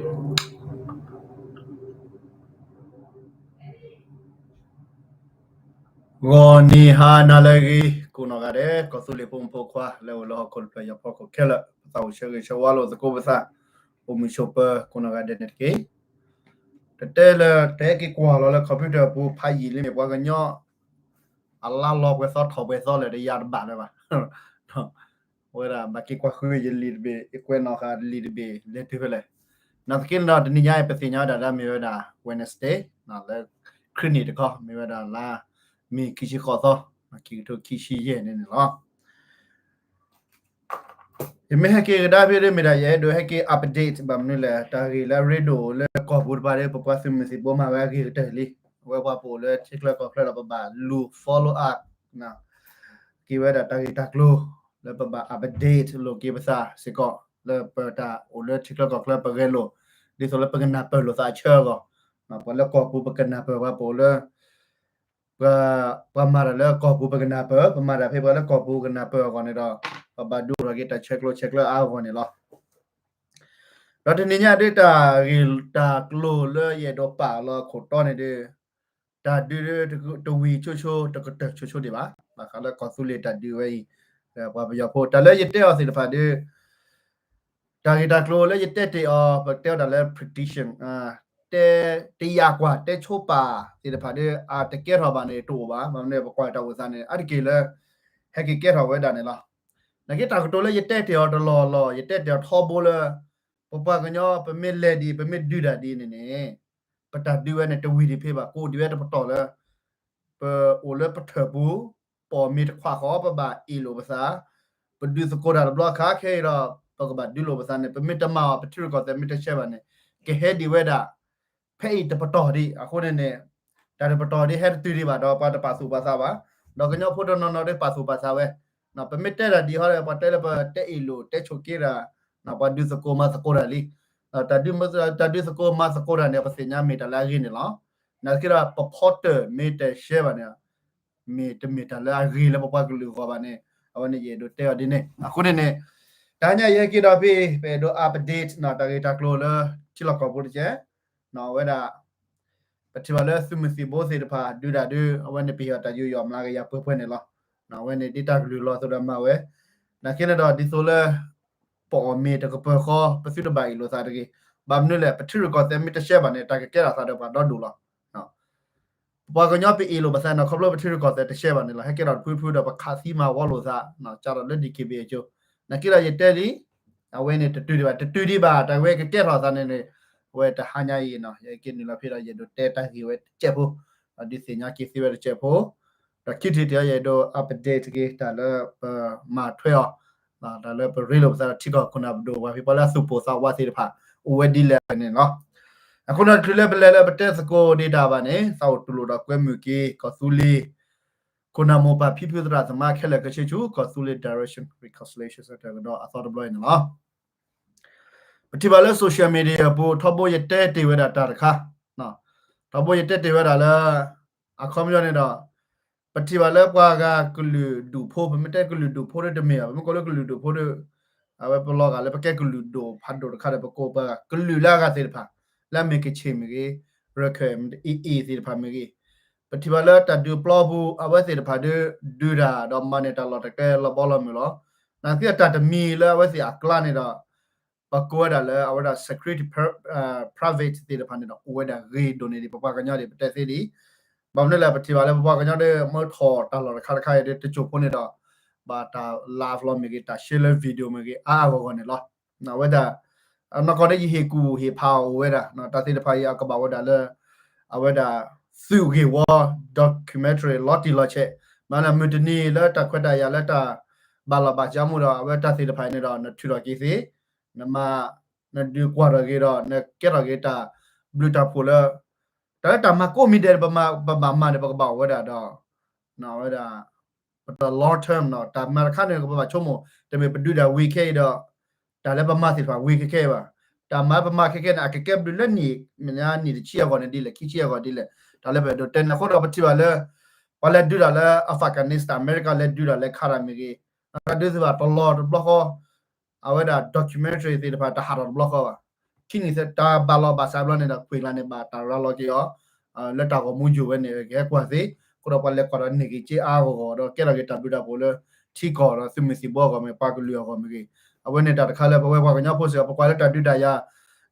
ဂီၤနံၤဟါနၤလၢအဂ့ၤ ကိးနီၢ်ဂၤဒဲး ကီၢ်သူလ့ၤဖိမုၣ်ဖိခွါ လၢအိၣ်လၢဟီၣ်ခိၣ်တဖျၢၣ်ညါဖီခိၣ်ခဲလၢာ် ပသးအိၣ်ဆၢဂ့ၤဆၢဝါလိာ်သကိးပသး အိၣ်မုာ်ဆိးပၢၤ ကိးနီၢ်ဂၤဒဲးန့ၣ်တက့ၢ်. တတဲလၢ တဟဲက့ၤကွၢ်လီၤလၢ computer အပူၤဖးယံာ်လံန့ၣ် ပှၤကညီ အလါလီၤပှဲၤသီထီၣ်ပှဲၤသီလၢတယါတဘၣ်လၢၤဘၣ် အဝဲဒၣ် ဘၣ်က့ၤကွၢ်ဃုယလံာ်တဘ့ၣ် ယကွဲးနီၣ်ဃာ်လံာ်တဘ့ၣ် လဲၤတုၤဖဲလဲၣ်. နာ်သက့န့ၣ်ဒီး တနံၤညါအံၤ ပသ့ၣ်ညါဝဲဒၣ်လၢမ့ၢ်ဝဲဒၣ် Wednesday လၢ ခရံာ်နံၣ်တခီ မ့ၢ်ဝဲဒၣ်လါမ့ၤခံဆံဃိးသီ ခံကထိခံဆံယဲၢ်န့ၣ်န့ၣ်လီၤ. ယမ့ၢ်ဟဲက့ၤကဒါဖဲဒၣ်မ့ၢ်ဒၣ် ယအဲၣ်ဒိးဟဲက့ၤ update ဘၣ်မနုၤလဲၣ် တၢ်ဂ့ၢ်လၢအရ့ဒိၣ်လၢကီၢ်ပူၤတဖၣ်ဒီး ပပှၤသုးမုၢ်သံၣ်ဘိမၤဝဲအဂ့ၤကတၢၢ်လံ. အဝဲပှၤပအိၣ်လၢထံချၢကီၢ်ချၢဒီး ပဘၣ်လူၤ follow up က့ၤဝဲဒၣ်တၢ်ဂ့ၢ်တၢ်ကျိၤ လၢပဘၣ် update လိာ်က့ၤပသးစ့ၢ်ကီး လၢပတၢ်အိၣ်လၢထံချၢကီၢ်ချၢပဂဲၤလိာ် ဒ်သိးလၢပကနၢ်ပၢၢ်လိာ်သးအဆၢအဂီၢ်, ပှၤလၢကီၢ်ပူၤပကနၢ်ပၢၢ် ပှၤပအိၣ်လၢ ပှၤမၤတၢ်လၢကီၢ်ပူၤပကနၢ်ပၢၢ်, ပမၤတၢ်ဖဲပှၤလၢကီၢ်ပူၤကနၢ်ပၢၢ်အဂီၢ်န့ၣ်ဒီး ပဘၣ်ဒုးအိၣ်ထီၣ်က့ၤတၢ်ဆဲးကျိးဆဲးကျၢအါအဂီၢ်န့ၣ်လီၤ. ဒီးတနံၤညါဒ်တၢ်ဂ့ၢ်တၢ်ကျိၤလၢယအဲၣ်ဒိးပာ်လီၤခိၣ်တီန့ၣ်ဒီး တၢ်ဒုးတဝံၤဆိဆိ တကတၢၢ်ဆိဆိဒံးဘၣ်, ဘၣ်ဃးလၢကီၢ်သူလ့ၤတၢ်ဒုးဝဲအံၤ, ပှၤပယီၤဖိ တၢ်လၢယတဲအီၤသ့ၣ်တဖၣ်ဒီး တၢ်ဂ့ၢ်တၢ်ကျိၤလၢယတဲတ့ၢ်အီၤ ပတဲဝဲဒၣ်လၢ prediction တဲတယာ်ကွၢ် တဲဆိပာ်သ့ၣ်တဖၣ်ဒီး အတကဲထီၣ်ဘၣ်န့ၣ်တအိၣ်ဘၣ်. မ့ၢ်မနုၤ ပကွၢ်တၢ်အိၣ်သးန့ၣ် အါတက့ၢ်လၢ ဟဲက့ၤကဲထီၣ်ဝဲဒၣ်န့ၣ်လီၤ. နာ်က့တၢ်ကတိၤလၢယတဲတ့ၢ်အီၤတလီၢ်လီၢ် ယတဲတ့ၢ်အီၤထီဘိလၢ ပပှၤကညီ ပမ့ၢ်လဲၤဒံး ပမ့ၢ်ဒုးတၢ်ဒံးန့ၣ်န့ၣ် ပတၢ်ဒုးဝဲန့ၣ် တဝံၤဒံးဖဲဘၣ် ကအိၣ်ဒံးဝဲတပတီၢ်လၢ ပအိၣ်လၢပထၢၣ်ပူၤ ပအီၣ်မ့ၤတခွးဃီ ပဘၣ်အ့ၣ်လိာ်ပသး, ပဒုးသကိးတၢ်တဘျီခါခဲအံၤဒီး ပကဘၣ်ဒုးလိာ်ပသးန့ၣ် ပမ့ၢ်တမၤအီၤ ပထံရူၢ်ကီၢ်သဲးမ့ၢ်တရှဲဘၣ်န့ၣ် ကဟဲဒံးဝဲဒၣ် ဖဲအံၤတပတီၢ်ဒံး. အဃိန့ၣ်န့ၣ် တၢ်တပတီၢ်ဒံးဟဲတတုၤဒံးဘၣ်ဒီး ပှၤတပာ်သူၣ်ပာ်သးဘၣ်, ဒီးကညီဖိတနီၤနီၤဒ်ပာ်သူၣ်ပာ်သးဝဲ, ပမ့ၢ်တဲတၢ်ဒံးဟီဒီး ပှၤတဲလၢပတဲအ့ၣ်လိာ်တဲဆိးက့တၢ်, ပှၤဒုးသကိးမၤသကိးတၢ်လံ. တၢ်ဒုးသကိးမၤသကိးတၢ်န့ၣ် ပသ့ၣ်ညါမ့ၢ်တၢ်လၢအဂ့ၤန့ၣ်လီၤ. နာ်သက့ဒီး ပဖီတၢၣ်မ့ၢ်တရှဲဘၣ်န့ၣ် မ့ၢ်တမ့ၢ်တၢ်လၢအဂ့ၤလၢပပှၤကလုာ်အဂီၢ်ဘၣ်န့ၣ် အဝဲန့ၣ်ယအဲၣ်ဒိးတဲအီၤဒ်န့ၣ်. အဃိန့ၣ်န့ၣ် တဟါညါယဟဲက့ၤဒီးဖဲ ပအဲၣ်ဒိး update တၢ်ဂ့ၢ်တၢ်ကျိၤလၢထံလီၢ်ကီၢ်ပူၤတက့ၢ်. အဝဲဒၣ် ပထံၣ်ဘၣ်လၢသုးမုၢ်သံၣ်ဘိသ့ၣ်တဖၣ်ဒုးတၢ်ဒီး အဝဲန့ၣ်ပဟ့ၣ်အီၤတၢ်ယူးယီၣ်မျးကယၤပှဲၤပှဲၤန့ၣ်လီၤ. အဝဲန့ၣ်ဒ်တၢ်ကလုၢ်လီၤသိးဒီးမၤဝဲ, နာ်သက့န့ၣ်ဒီးဒ်သိးလၢ ပအီၣ်မ့ၤတကပၢၤဃီ ပသုတဘၣ်အ့ၣ်လိာ်သးတဂ့ၤ. ဘၣ်မနုၤလဲၣ် ပထံရူၢ်ကီၢ်သဲးမ့ၢ်တရှဲဘၣ်န့ၣ် တၢ်ကကဲထီၣ်သးဒီးပှၤဒီဒိၣ်လီၤ. ပပှၤကညီပအ့ၣ်လိာ်ပသးန့ၣ် ခီဖျိပထံရူၢ်ကီၢ်သဲးတရှဲဘၣ်န့ၣ်လီၤ. ဟဲကဲထီၣ်တဖုတဖုဒီးပခးသံမၤဝီလိာ်သး ကၢ်ထီၣ်လၢ DKBA အကျိၤ, နာ်သက့ဒီးယတဲလံ, အဝဲန့ၣ်တတုၤဒံးဘၣ် တတုၤဒံးဘၣ် တၢ်ဝဲကကဲထီၣ်သးန့ၣ်န့ၣ်, အဝဲတဟါညါအံၤန့ၣ် ယက့ၤနုာ်လီၤဖဲဒီး ယအဲၣ်ဒိးတဲတၢ်ဂ့ၢ်ဝဲတစဲးဖိ, ဒီးဒုးသ့ၣ်ညါက့ၤသ့ဝဲတစဲးဖိ, ဒီးခံထံၣ်တ့ၢ်အီၤ ယအဲၣ်ဒိး update က့ၤတၢ်လၢပမၤထွဲအီၤ, တၢ်လၢပရ့လိာ်ပသးဒီးထံကီၢ်ခိၣ်နၢ်ပဒိၣ် ပှၤဖံးပှၤလၢအသူၣ်ပိၢ်သးဝးသ့ၣ်တဖၣ် အိၣ်ဝဲဒ်လဲၣ်န့ၣ်လီၤ. အဃိန့ၣ် တချုးလၢပလဲၤလၢပတဲသကိးဒံးတၢ်ဘၣ်န့ၣ် သးအိၣ်တူၢ်လိာ်ဒီးကွဲမုာ်က့ၤ ကီၢ်သူလ့ၤ ခိၣ်နၢ်မိၢ်ပၢ်ဖံဖုသရၣ်သမါခဲလၢာ်ခဲဆ့ဆူ ကီၢ်သူလ့ၤ Direction Reconciliation Centre ကဒီးအသီတဘျီအံၤန့ၣ်လီၤ. ပထံၣ်ဘၣ်လၢ social media အပူၤ ထီဘိယတဲတ့ၢ်ဝဲဒၣ်တၢ်တခါ, ထီဘိယတဲတ့ၢ်ဝဲဒၣ်လၢ အခီပညီန့ၣ်ဒီး ပထံၣ်ဘၣ်လၢပှၤဂၤကလုာ်ဒူၣ်ဖိ, ပမ့ၢ်တဲကလုာ်ဒူၣ်ဖိဒီးတမ့ၢ်ဘၣ်, ပမ့ၢ်ကိးလၢကလုာ်ဒူၣ်ဖိဒီး အဝဲပလီၤဂာ်လၢပကဲကလုာ်ဒူၣ်ဖးဒိၣ်တခါဒီး ပကိးပှၤကလုာ်လၢအဂၤသ့ၣ်တဖၣ် လၢအမ့ၢ်ကချ့ၣ်မ့ၢ်ဂ့ၤ, ရခဲၣ် AA သ့ၣ်တဖၣ်မ့ၢ်ဂ့ၤ, ပထံၣ်ဘၣ်လၢတၢ်ဒုးပျီပူၤ အဝဲသ့ၣ်တဖၣ်ဒီး ဒုးတၢ်ဒီးမၤန့ၢ်တၢ်လီၢ်တၢ်ကျဲလီၤဘီလီၤမုၢ်လီၤ. နာ်သက့တၢ်တမံၤလၢအဝဲသ့ၣ်အကျါန့ၣ်ဒီး ပကိးဝဲဒၣ်လၢအဝဲဒၣ် security private သ့ၣ်တဖၣ်န့ၣ်ဒီး အိၣ်ဝဲဒၣ်ဂ့ၤဒိၣ်န့ၢ်ဒံး ပပှၤကညီဒံး ပတဲသ့ဒံး. ဘၣ်မနုၤလဲၣ် ပထံၣ်ဘၣ်လၢပပှၤကညီဒီး မၢထီၣ်တၢ်လီၢ်တခါတခါအံၤဒီး တစိၢ်ဖိန့ၣ်ဒီး ဘၣ်တၢ် live လီၤမ့ၢ်ဂ့ၤ တၢ် share လၢ video မ့ၢ်ဂ့ၤ အါအါဂီၢ်ဂီၢ်န့ၣ်လီၤ. အဝဲဒၣ် နီၢ်ကီၢ်ဒီးယဟ့ၣ်ကူၣ်ဟ့ၣ်ဖးအီၤအိၣ်ဝဲဒၣ် တၢ်သ့ၣ်တဖၣ်အံၤအကဘၣ်ဝဲဒၣ်လၢ အဝဲဒၣ် သုးဂ့ၢ်ဝီ documentary လီၤတံၢ်လီၤဆဲး, မ့ၢ်လၢမုၢ်တနံၤလၢတၢ်ခွဲးတၢ်ယာ်လၢတၢ်ဘၣ်လီၢ်ဘၣ်စးမူဒီး အဝဲတၢ်သ့ၣ်တဖၣ်အံၤန့ၣ်ဒီး နထုးထီၣ်က့ၤသ့, နမၤ နဒုးကွၢ်ထီၣ်က့ၤဒီး နကဲထီၣ်က့ၤတၢ်ဘျုးတၢ်ဖှိၣ်လၢ တၢ်လၢတၢ်မၤကိးမံၤဒဲး ပဘၣ်မၤန့ၣ် ပကဘၣ်အိၣ်ဝဲဒၣ်ဒီး အဝဲဒၣ် ပတၢ် long term နီၤ တၢ်မၤတခါန့ၣ် ပဘၣ်ဆိကမိၣ် တမ့ၢ်ပဒုးတၢ်ဝံၤခဲအံၤဒီး တၢ်လၢပမၤသ့ၣ်တဖၣ်ဝံၤခဲခဲအံၤဘၣ်. တၢ်မၤပမၤခဲခဲန့ၣ် အကကဲဘျုးလၢနံၣ် မ့ၢ်နံၣ်တဆံအဂီၢ်န့ၣ်ဒ်လဲၣ် ခံဆံအဂီၢ်ဒ်လဲၣ် တၢ်လၢပအဲၣ်ဒိးတဲန့ၣ် အဃိဒီးပထံၣ်ဘၣ်လၢ ပှၤလဲၤဒုးတၢ်လၢ Afghanistan အမဲရကၤလဲၤဒုးတၢ်လၢ Qatar မ့ၢ်ဂ့ၤ တၢ်ဒုးသ့ၣ်တဖၣ်တလီၤတဘျီဃီ အဝဲဒၣ် documentary သ့ၣ်တဖၣ်တဟးထီၣ်တဘျီဃီဘၣ်. ခံနံၣ်သၢ တၢ်ဘၣ်လီၤဘၣ်စးဘျီန့ၣ်ဒီး ကွံာ်လါန့ၣ် ဘၣ်တၢ်ရၤလီၤက့ၤအီၤ လၢတၢ်ဂီၤမူယိာ်ဝဲန့ၣ် ကဟဲကွၢ်သ့, အဃိဒီးပှၤလဲၤကွၢ်ဒီးန့ၢ်က့ၤက့အါဂီၢ်ဂီၢ်ဒီး ကဲထီၣ်က့ၤတၢ်ဘျုးတၢ်ဖှိၣ်လၢထံကီၢ်ဒီးသုးမုၢ်သံၣ်ဘိအဂီၢ်မ့ၢ်ဂ့ၤ, ပှၤကလုာ်အဂီၢ်မ့ၢ်ဂ့ၤ, အဝဲန့ၣ်တၢ်တခါလၢပဝဲပှၤကညီဖိစ့ၢ်ကီး ပကွၢ်လၢတၢ်ဒုးတၢ်ယၤ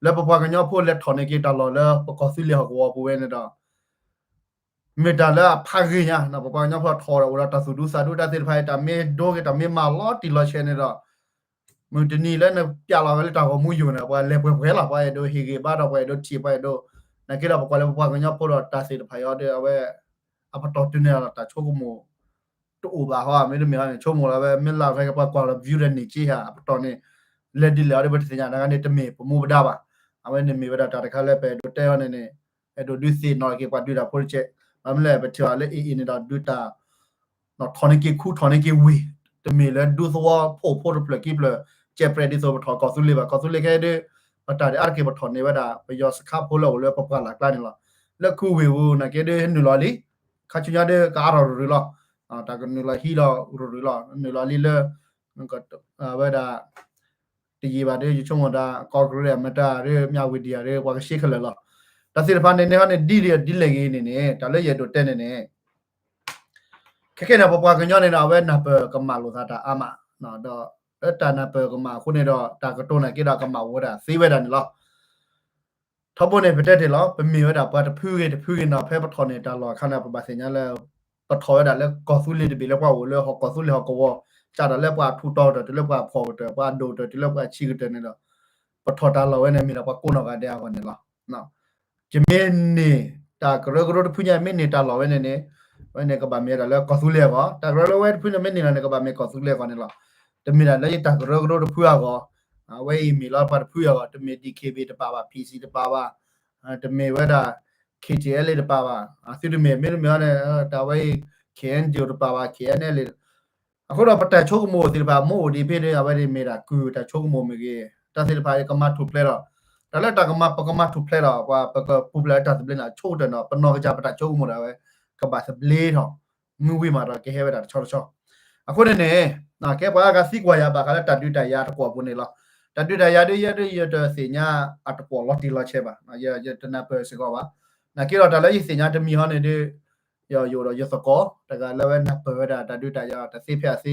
လၢပပှၤကညီဖိလဲၤထီၣ်န့ၢ်က့ၤတၢ်လီၢ်လၢပကီၢ်သူလ့ၤဟီၣ်ကဝီၤပူၤဝဲန့ၣ်ဒီး မ့ၢ်တၢ်လၢအဖးဂ့ၤညါ ပပှၤကညီဖိထီၣ်ဒီးအိၣ်ဒီးတၢ်သူၣ်ဒူသးဒူတၢ်သ့ၣ်တဖၣ်အံၤ တၢ်မ့ၢ်ဒိက့ၤတၢ်မ့ၢ်မၤလီၤတံၢ်လီၤဆဲးန့ၣ်ဒီး မုၢ်တနံၤလၢနပျဲလီၤဝဲလၢတၢ်ဂီၤမူယိာ်န့ၣ် ပှၤလဲၤပှဲၤပှဲၤလီၤ ပှၤအဲၣ်ဒိးဟ့ၣ်ဂ့ၤဘၣ်ဒီး ပှၤအဲၣ်ဒိးထံၣ် ပှၤအဲၣ်ဒိး နာ်က့ဒီးပကွၢ်လၢပပှၤကညီဖိဒီးတၢ်သ့ၣ်တဖၣ်အံၤဒီး အဝဲ အပတီၢ်တုၤန့ၣ်ဒီးတၢ်ဆိကမိၣ် တအိၣ်ဘၣ်ဟီ မ့တမ့ၢ်ဟီန့ၣ် ဆိကမိၣ်လီၤဝဲ မ့ၢ်လၢဖဲကပှၤကွၢ်လီၤ view ဒီးန့ၢ်က့ဟး အပတီၢ်န့ၣ် လဲၤဒ်လဲၣ်အီၤဒီး ပတသ့ၣ်ညါ တခါန့ၣ် တမ့ၢ်ပမူပဒါဘၣ်. အဝဲန့ၣ်မ့ၢ်ဝဲဒၣ်တၢ်တခါလၢပအဲၣ်ဒိးတဲအီၤန့ၣ်န့ၣ် အဲၣ်ဒိးဒုးသ့ၣ်နီၣ်က့ၤပှၤဒုးတၢ်ဖိတကဲး, ဘၣ်မနုၤလဲၣ် ပထံၣ်အီၤလၢ AA န့ၣ်ဒီး ဒုးတၢ် ထီၣ်န့ၢ်က့ၤခူ ထီၣ်န့ၢ်က့ၤဝ့ၢ်, တမ့ၢ်လၢဒူသဝီဖိ ဖိတဖျၢၣ်ခံဖျၢၣ် ကဲပြဲးဒ်သိးပထီၣ်ကီၢ်သူလ့ၤဘၣ်. ကီၢ်သူလ့ၤခဲအံၤဒီး ပတၢ်ဒုးအါတက့ၢ်ပထီၣ်န့ၢ်ဝဲဒၣ် ပယီၤစခါဖိလၢအိၣ်လၢပပှၢ်လၢ်ကျါန့ၣ်လီၤ. လၢခူဝ့ၢ်ပူၤ နာ်က့ဒီးနုာ်လီၤလံ, ခါဆူညါဒီးကအါထီၣ်ရူၤရူၤလီၤ. တၢ်ကနုာ်လီၤဟံးလီၤရူၤရူၤလီၤ, နုာ်လီၤလံလၢ ဝဲဒၣ် တယံာ်ဘၣ်ဒီး ယဆိကမိၣ်ဒၣ် ကီၢ်ကရ့ၣ် အမတၤဒီး မြဝတီ ဒီး ပှၤကဆှီကလဲာ်လီၤ. တၢ်သ့ၣ်တဖၣ်န့ၣ်န့ၣ်ဟီန့ၣ် ဒ်လဲၣ်ဒ်လဲၣ်ဂ့ၤန့ၣ်န့ၣ် တၢ်လၢယအဲၣ်ဒိးတဲန့ၣ်န့ၣ် ခဲကဲန့ၣ် ပပှၤကညီန့ၣ်ဒီး အဝဲနၢ်ပၢၢ်ကမၣ်လိာ်သးတၢ်အါမး, ဒီးလၢတၢ်နၢ်ပၢၢ်ကမၣ်အဃိန့ၣ်ဒီး တၢ်ကတိၤနာ်က့ဒီးကမၣ်အိၣ်ဝဲဒၣ်သ့ဝဲဒၣ်န့ၣ်လီၤ. ထီဘိန့ၣ် ပတဲတ့ၢ်လီၤ, ပမ့ၢ်ဝဲဒၣ်ပှၤတဖုဂ့ၤတဖုဂ့ၤန့ၣ် ဖဲပထီၣ်န့ၢ်တၢ်လီၢ်အခါန့ၣ် ပဘၣ်သ့ၣ်ညါလၢ ပထီၣ်ဝဲဒၣ်လၢကီၢ်သူလ့ၤတဘ့ၣ်လၢပှၤအိၣ်လၢဟီၣ်ကီၢ်သူလ့ၤဟီၣ်ကဝီၤ, စးထီၣ်လၢပှၤထူးတီၤကတၢၢ် တုၤလၢပှၤဖှီၣ်ကတၢၢ် ပှၤဒိၣ်ကတၢၢ် တုၤလၢပှၤဆံးကတၢၢ်န့ၣ်ဒီး ပထီၣ်တၢ်လီၢ်ဝဲန့ၣ် မ့ၢ်ဒၣ်ပှၤကိးနီၢ်ဂၤဒဲးအဂီၢ်န့ၣ်လီၤ. ယမ့ၢ်န့ၢ်တၢ်ကရၢကရိတဖုညါ မ့ၢ်န့ၢ်တၢ်လီၢ်ဝဲန့ၣ်န့ၣ် ဝဲန့ၣ်ကဘၣ်မ့ၢ်ဝဲဒၣ်လၢကီၢ်သူလ့ၤအဂီၢ်, တၢ်ကရၢကရိဝဲတဖုန့ၣ် မ့ၢ်န့ၢ်လီၤန့ၣ် ကဘၣ်မ့ၢ်ကီၢ်သူလ့ၤအဂီၢ်န့ၣ်လီၤ. တမ့ၢ်ဒၣ်လၢယတၢ်ကရၢကရိတဖုအဂီၢ်, အဝဲအံၤမ့ၢ်လီၤပှၤတဖုအဂီၢ်, တမ့ၢ် DKBA တပာ်ဘၣ်, PC တပာ်ဘၣ်, တမ့ၢ်ဝဲဒၣ် KTLA တပာ်ဘၣ်, သုတမ့ၢ် မ့တမ့ၢ်န့ၣ် တၢ်ဝဲအံၤ KNDO တပာ်ဘၣ်, KNLA အဃိဒီးပတၢ်ဆိကမိၣ်သ့ၣ်တဖၣ် မ့ၢ်အိၣ်ဒံးဖဲဒီး အဝဲန့ၣ်မ့ၢ်ဒၣ်ကုၢ်တၢ်ဆိကမိၣ်မ့ၢ်ဂ့ၤ, တၢ်သ့ၣ်တဖၣ်ကမၤထူၣ်ဖျဲးဒီး တၢ်လၢတၢ်ကမၤ ပကမၤထူၣ်ဖျဲးဒီး ပှၤပကပူၤဖျဲးလၢတၢ်သဘျ့န့ၣ် အဆိကတၢၢ်န့ၣ် ပနီၢ်ကစၢ်ပတၢ်ဆိကမိၣ်ဒၣ်ဝဲ ကဘၣ်သဘျ့ထီၣ် မုၢ်ဝံၤမးဒီးကဟဲဝဲဒၣ်တဆီတဆီ. အဃိန့ၣ်န့ၣ် ကဲပှၤအါဂၤသံကွၢ်ယၤဘၣ်ဃးလၢတၢ်ဒုးတၢ်ယၤတကွီၢ်ပူၤန့ၣ်လီၤ. တၢ်ဒုးတၢ်ယၤဒ်ယဲဒ်ယတသ့ၣ်ညါ အတကွီၢ်လီၤတံၢ်လီၤဆဲးဘၣ်, ယတနၢ်ပၢၢ်စ့ၢ်ကီးဘၣ်. နာ်က့ဒီးတၢ်လၢယသ့ၣ်ညါတမံၤဟီန့ၣ်ဒီး ယအိၣ်ဒီးယသကိး တဂၤလၢဝဲနၢ်ပၢၢ်ဝဲဒၣ်တၢ်ဒုးတၢ်ယၤတသ့ဖဲအသ့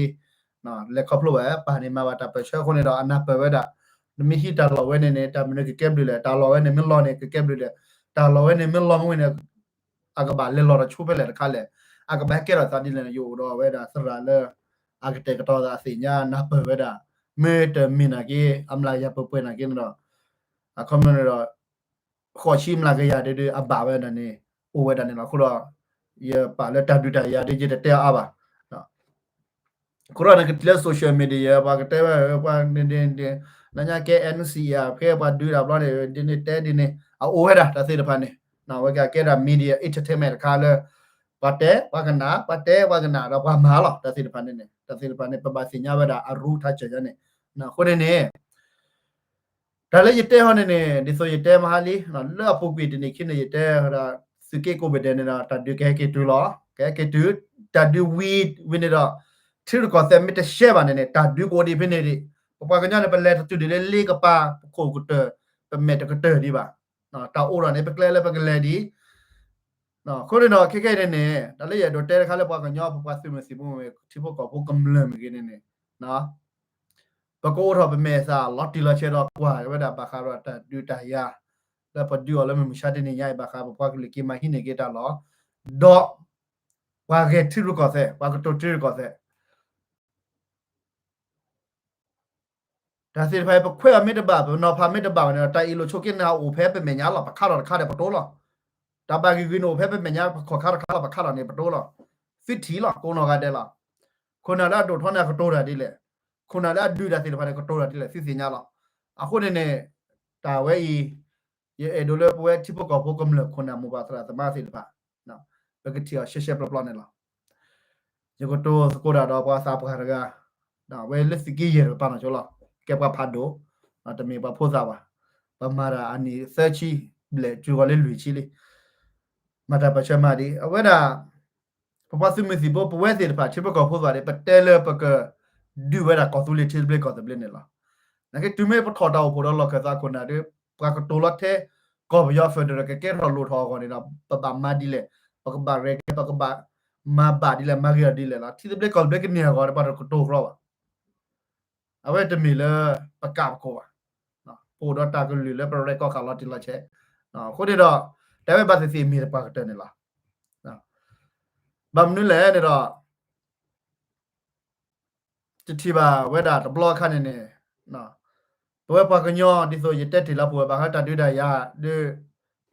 လဲၤခီဖျိဘၣ် ပၢ်န့ၣ်မၤဘၣ်တၢ်ပၢၢ်ဆၢအဃိန့ၣ်ဒီး အနၢ်ပၢၢ်ဝဲဒၣ် နမ့ၢ်ဟံးတၢ်လီၢ်ဝဲန့ၣ်န့ၣ် တၢ်မနုၤကကဲဘျုးလဲၣ်, တၢ်လီၢ်ဝဲန့ၣ်မ့ၢ်လီၤန့ၣ် ကကဲဘျုးလဲၣ်, တၢ်လီၢ်ဝဲန့ၣ်မ့ၢ်လီၤမ့ၢ်ဝဲန့ၣ် အကဘၣ်လဲၤလီၤတၢ်ဆိဖဲလဲၣ်တခါလဲၣ်, အကဘၣ်ဟဲကဲထီၣ်သးဒ်လဲၣ်န့ၣ် ယအိၣ်ဒီးဝဲဒၣ်သရၣ်လၢ အကတဲာ်ကတီၤသးအသ့ၣ်ညါနၢ်ပၢၢ်ဝဲဒၣ်, မ့တမ့ၢ်နာ်က့ အမျးကယၤပှဲၤပှဲၤနာ်က့န့ၣ်ဒီး အခီပညီန့ၣ်ဒီး ဃိးဆံမျးကယၤဒ်ဒ်အဘၣ်ဝဲဒၣ်န့ၣ် အိၣ်ဝဲဒၣ်န့ၣ်လီၤ. အဃိဒီး ယပာ်လၢတၢ်ဒုးတၢ်ယၤဒ်ယတတဲအီၤအါဘၣ် အဃိဒီးနကထံၣ်လၢ social media ပှၤကတဲဝဲ ပှၤန့ၣ် နညါကဲ NCA ဖဲပှၤဒုးတၢ်ဘျီန့ၣ် ဒ်န့ၣ်တဲဒ်န့ၣ် အအိၣ်ဝဲဒၣ်တၢ်သ့ၣ်တဖၣ်န့ၣ် ဝဲကကဲဒၣ် media entertainment တခါလၢ ပှၤတဲပှၤကနၣ် ပှၤတဲပှၤကနၣ်ဒီးပှၤမၤလီၤ. တၢ်သ့ၣ်တဖၣ်န့ၣ်န့ၣ် တၢ်သ့ၣ်တဖၣ်န့ၣ် ပဘၣ်သ့ၣ်ညါဝဲဒၣ်အရူထါစၢၤညါန့ၣ် အဃိန့ၣ်န့ၣ် တၢ်လၢယတဲဟီန့ၣ်န့ၣ် ဒ်သိးယတဲမဟါလံ လၢအပူၤကွံာ်တနံၣ်ခံန့ၣ် ယတဲဝဲဒၣ် သုးက့ကိးဘ့ၣ်ဒဲးန့ၣ်ဒီး တၢ်ဒုးကဟဲက့ၤတုၤလီၤ. ကဟဲက့ၤတုၤ တၢ်ဒုးဝံၤဝံၤန့ၣ်ဒီး ထံရူၢ်ကီၢ်သဲးမ့ၢ်တရှဲဘၣ်န့ၣ်န့ၣ် တၢ်ဒုးကအိၣ်ဒံးဖဲန့ၣ်ဒံး. ပပှၤကညီန့ၣ် ပလဲၤတတုၤဒံးလၢလ့ကပၤ ပခိၣ်ကတၢၢ် ပမဲာ်တကတၢၢ်ဒံးဘၣ်. တၢ်အိၣ်ဒီးန့ၣ် ပကျဲလၢပကလဲၤဒံး အဃိန့ၣ်ဒီး ခဲကနံၣ်အံၤန့ၣ် တၢ်လၢယအဲၣ်ဒိးတဲတခါလၢပှၤကညီ ပပှၤသုးမုၢ်သံၣ်ဘိမ့ၢ်ဂ့ၤ ထံဖိကီၢ်ဖိကမျၢၢ်မ့ၢ်ဂ့ၤန့ၣ်န့ၣ် ပကအိးထီၣ်ပမဲာ်သးလီၤတံၢ်လီၤဆဲးဒီးကွၢ်ဝဲဒၣ်ဘၣ်ဃးဒီးတၢ်ဒုးတၢ်ယၤ လၢပဒုးအီၤလၢမုၢ်မဆါတနံၤညါအံၤ ဘၣ်ဃးပပှၤကလုာ်က့ၤမၤဟံးန့ၢ်က့ၤတၢ်လီၢ် ဒီး ပှၤဂဲၤထံရူၢ်ကီၢ်သဲး ပှၤကတိၤထံရူၢ်ကီၢ်သဲး တၢ်သ့ၣ်တဖၣ်အံၤ ပခွဲးအီၤမ့ၢ်တဘၣ် ပနီၤဖးမ့ၢ်တဘၣ်ဘၣ်န့ၣ်ဒီး တၢ်အ့ၣ်လိာ်ဆိးက့န့ၣ် အအိၣ်ဖဲပမဲာ်ညါလီၤ. ပခါထီၣ်တခါဒီးပတိလီၤ. တၢ်ဘၣ်ဂံၢ်ဂုာ်န့ၣ်အိၣ်ဖဲပမဲာ်ညါ ပခီၣ်ခါတခါလီၤ ပခါထီၣ်န့ၣ်ပတိလီၤ. သုထံၣ်လီၤ ကိးနီၢ်ဂၤဒဲးလီၤ. ခိၣ်နၢ်လၢအဒိၣ်ထီန့ၣ် အကတိၤတၢ်ဒ်လဲၣ်, ခိၣ်နၢ်လၢအဒုးတၢ်သ့ၣ်တဖၣ်န့ၣ် ကတိၤတၢ်ဒ်လဲၣ် သုသ့ၣ်ညါလီၤ. အဃိန့ၣ်န့ၣ် တၢ်ဝဲအံၤ ယအဲၣ်ဒိးလၢပဝဲထံဖိကီၢ်ဖိကမျၢၢ်ခိၣ်နၢ်မိၢ်ပၢ်သရၣ်သမါသ့ၣ်တဖၣ် ပကထံၣ်အီၤရှဲရှဲပျီပျီန့ၣ်လီၤ. ယကတိၤသကိးတၢ်ဒီးပှၤသးပှၢ်တဂၤ, ဝဲလၢသုးက့ယဲၢ်တကပၤနီၢ်ဆိလီၤ. ကဲပှၤဖးဒိၣ်, တမ့ၢ်ပှၤဖိသၣ်ဘၣ်. ပမၤတၢ်အနံၣ်သၢဆံဘျဲၣ် တုၤဃီၤလၢလွံၢ်ဆံလံ. မၤတၢ်ပၢၢ်ဆၢမၤဒံး အဝဲဒၣ် ပပှၤသုးမုၢ်သံၣ်ဘိ ပဝဲသ့ၣ်တဖၣ် ထံဖိကီၢ်ဖိသ့ၣ်တဖၣ်န့ၣ် ပတဲလၢပကဒုးဝဲဒၣ်ကီၢ်သူလ့ၤထံသဘျ့ကီၢ်သဘျ့န့ၣ်လီၤ. နာ်က့တုၤမ့ၢ်ပထီၣ်တၢ်အိၣ်ဖှိၣ်ဒီးလီၢ်ခၢၣ်သးခိၣ်နၢ်ဒီး ပှၤကတိၤလီၤထဲ ကီၢ်ပယီၤ federal ကကဲထီၣ်လိၣ်ထီၣ်အဂီၢ်န့ၣ်ဒီး ပဘၣ်မၤဒ်လဲၣ်, ပကဘၣ်ရဲၣ်ကျဲၤ ပကဘၣ်မၤဘၣ်ဒ်လဲၣ် မၤဂ့ၤထီၣ်ဒ်လဲၣ်လီၤ. ထံသဘျ့ကီၢ်သဘျ့ကန့ၢ်အဂီၢ် ပှၤတကတိၤကြီဘၣ်. အဝဲတမ့ၢ်လၢပကးပကိးဘၣ်. ပအိၣ်ဒီးတၢ်ကလုၢ်လၢပရဲၣ်ကီၢ်ဃာ်လီၤတံၢ်လီၤဆဲး. အဃိန့ၣ်ဒီး တၢ်ဝဲဘၣ်သ့ၣ်သ့ၣ်မ့ၢ်တပှၤကတၢၢ်န့ၣ်လီၤ. ဘၣ်မနုၤလဲၣ်န့ၣ်ဒီး တထံၣ်ဘၣ်ဝဲဒၣ်တဘျီအခါန့ၣ်န့ၣ် ပဝဲပှၤကညီ ဒ်သိးယတဲတ့ၢ်လၢပဝဲဘၣ်ဃးတၢ်ဒုးတၢ်ယၤ ဒီး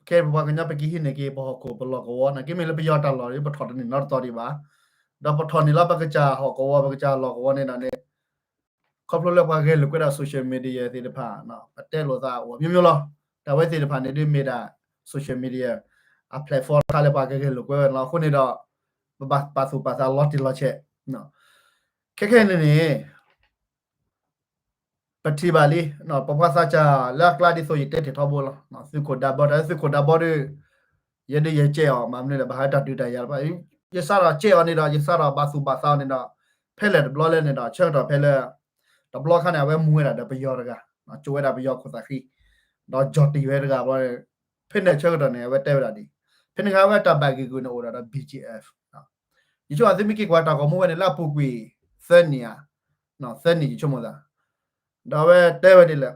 ခဲအံၤပပှၤကညီပကဟံးန့ၢ်က့ၤ ပဟီၣ်ခိၣ်ပလီၢ်ကဝီၤ နာ်က့မ့ၢ်လၢပယီၤတၢ်လီၢ်ဒီး ပထီၣ်တန့ၢ်နီတတီၤဒံးဘၣ်. ဒီးပထီၣ်န့ၢ်လီၤပကစၢ်ဟီၣ်ကဝီၤ ပကစၢ်လီၢ်ကဝီၤန့ၣ်ဒီးန့ၣ် ခီဖျိလၢပှၤဂဲၤလိာ်ကွဲဒၣ် social media သ့ၣ်တဖၣ် ပတဲလိာ်သးအိၣ် မျိုးမျိုး လီၤ. တၢ်ဝဲသ့ၣ်တဖၣ်န့ၣ်ဒ်မ့ၢ်ဒၣ် social media အ platform တခါလၢပှၤကဂဲၤလိာ်ကွဲဝဲန့ၣ်လီၤ. အဃိန့ၣ်ဒီး ပဘၣ်ပာ်သူၣ်ပာ်သးလီၤတံၢ်လီၤဆဲး. ခဲခဲအံၤန့ၣ်န့ၣ် ပထံၣ်ဘၣ်လံ ပပှၤသးစၢ်လၢအကျါဒ်သိးယတဲတ့ၢ်ထီဘိလီၤ. သုးခိၣ်ဒးဘီ တၢ်သုးခိၣ်ဒးဘီဒီး ယဲဒ်ယကဲအီၤ မ့ၢ်မနုၤလဲၣ် ဘၣ်ဃးတၢ်ဒုးတၢ်ယၤတဖၣ် ယစးထီၣ်ကဲအီၤန့ၣ်ဒီး ယစးထီၣ်ဘၣ်သူၣ်ဘၣ်သးအီၤန့ၣ်ဒီး ဖဲလဲၣ်တဘျီလဲၣ်န့ၣ်ဒီး ဆၢကတီၢ်ဖဲလၢ တဘျီခါန့ၣ် အဝဲမူဝဲဒၣ်ဒီးပယီၤတဂၤ ကၠိဝဲဒၣ်ပယီၤခိၣ်သးဃံ ဒီးကၠီၣ်တံၢ်ဝဲတဂၤဘျီ ဖဲန့ၣ်ဆၢကတီၢ်န့ၣ် အဝဲတဲဝဲဒၣ်ဒ် ဖဲန့ၣ်ခါအဝဲတၢ်ဘၣ်ဂ့ၢ်ဂုာ်န့ၣ်အိၣ်ဒၣ်ဒီး ဘီၣ်ကၠံၣ်အဲၣ် ယဆိကမိၣ်သုမ့ၢ်က့ၤကွၢ်တၢ်ဂီၤမူဝဲန့ၣ် လၢအပူၤကွံာ် သၢနံၣ်ဧါ, သၢနံၣ်ယဆိကမိၣ်သး, ဒီးအဝဲတဲဝဲဒ်လဲၣ်,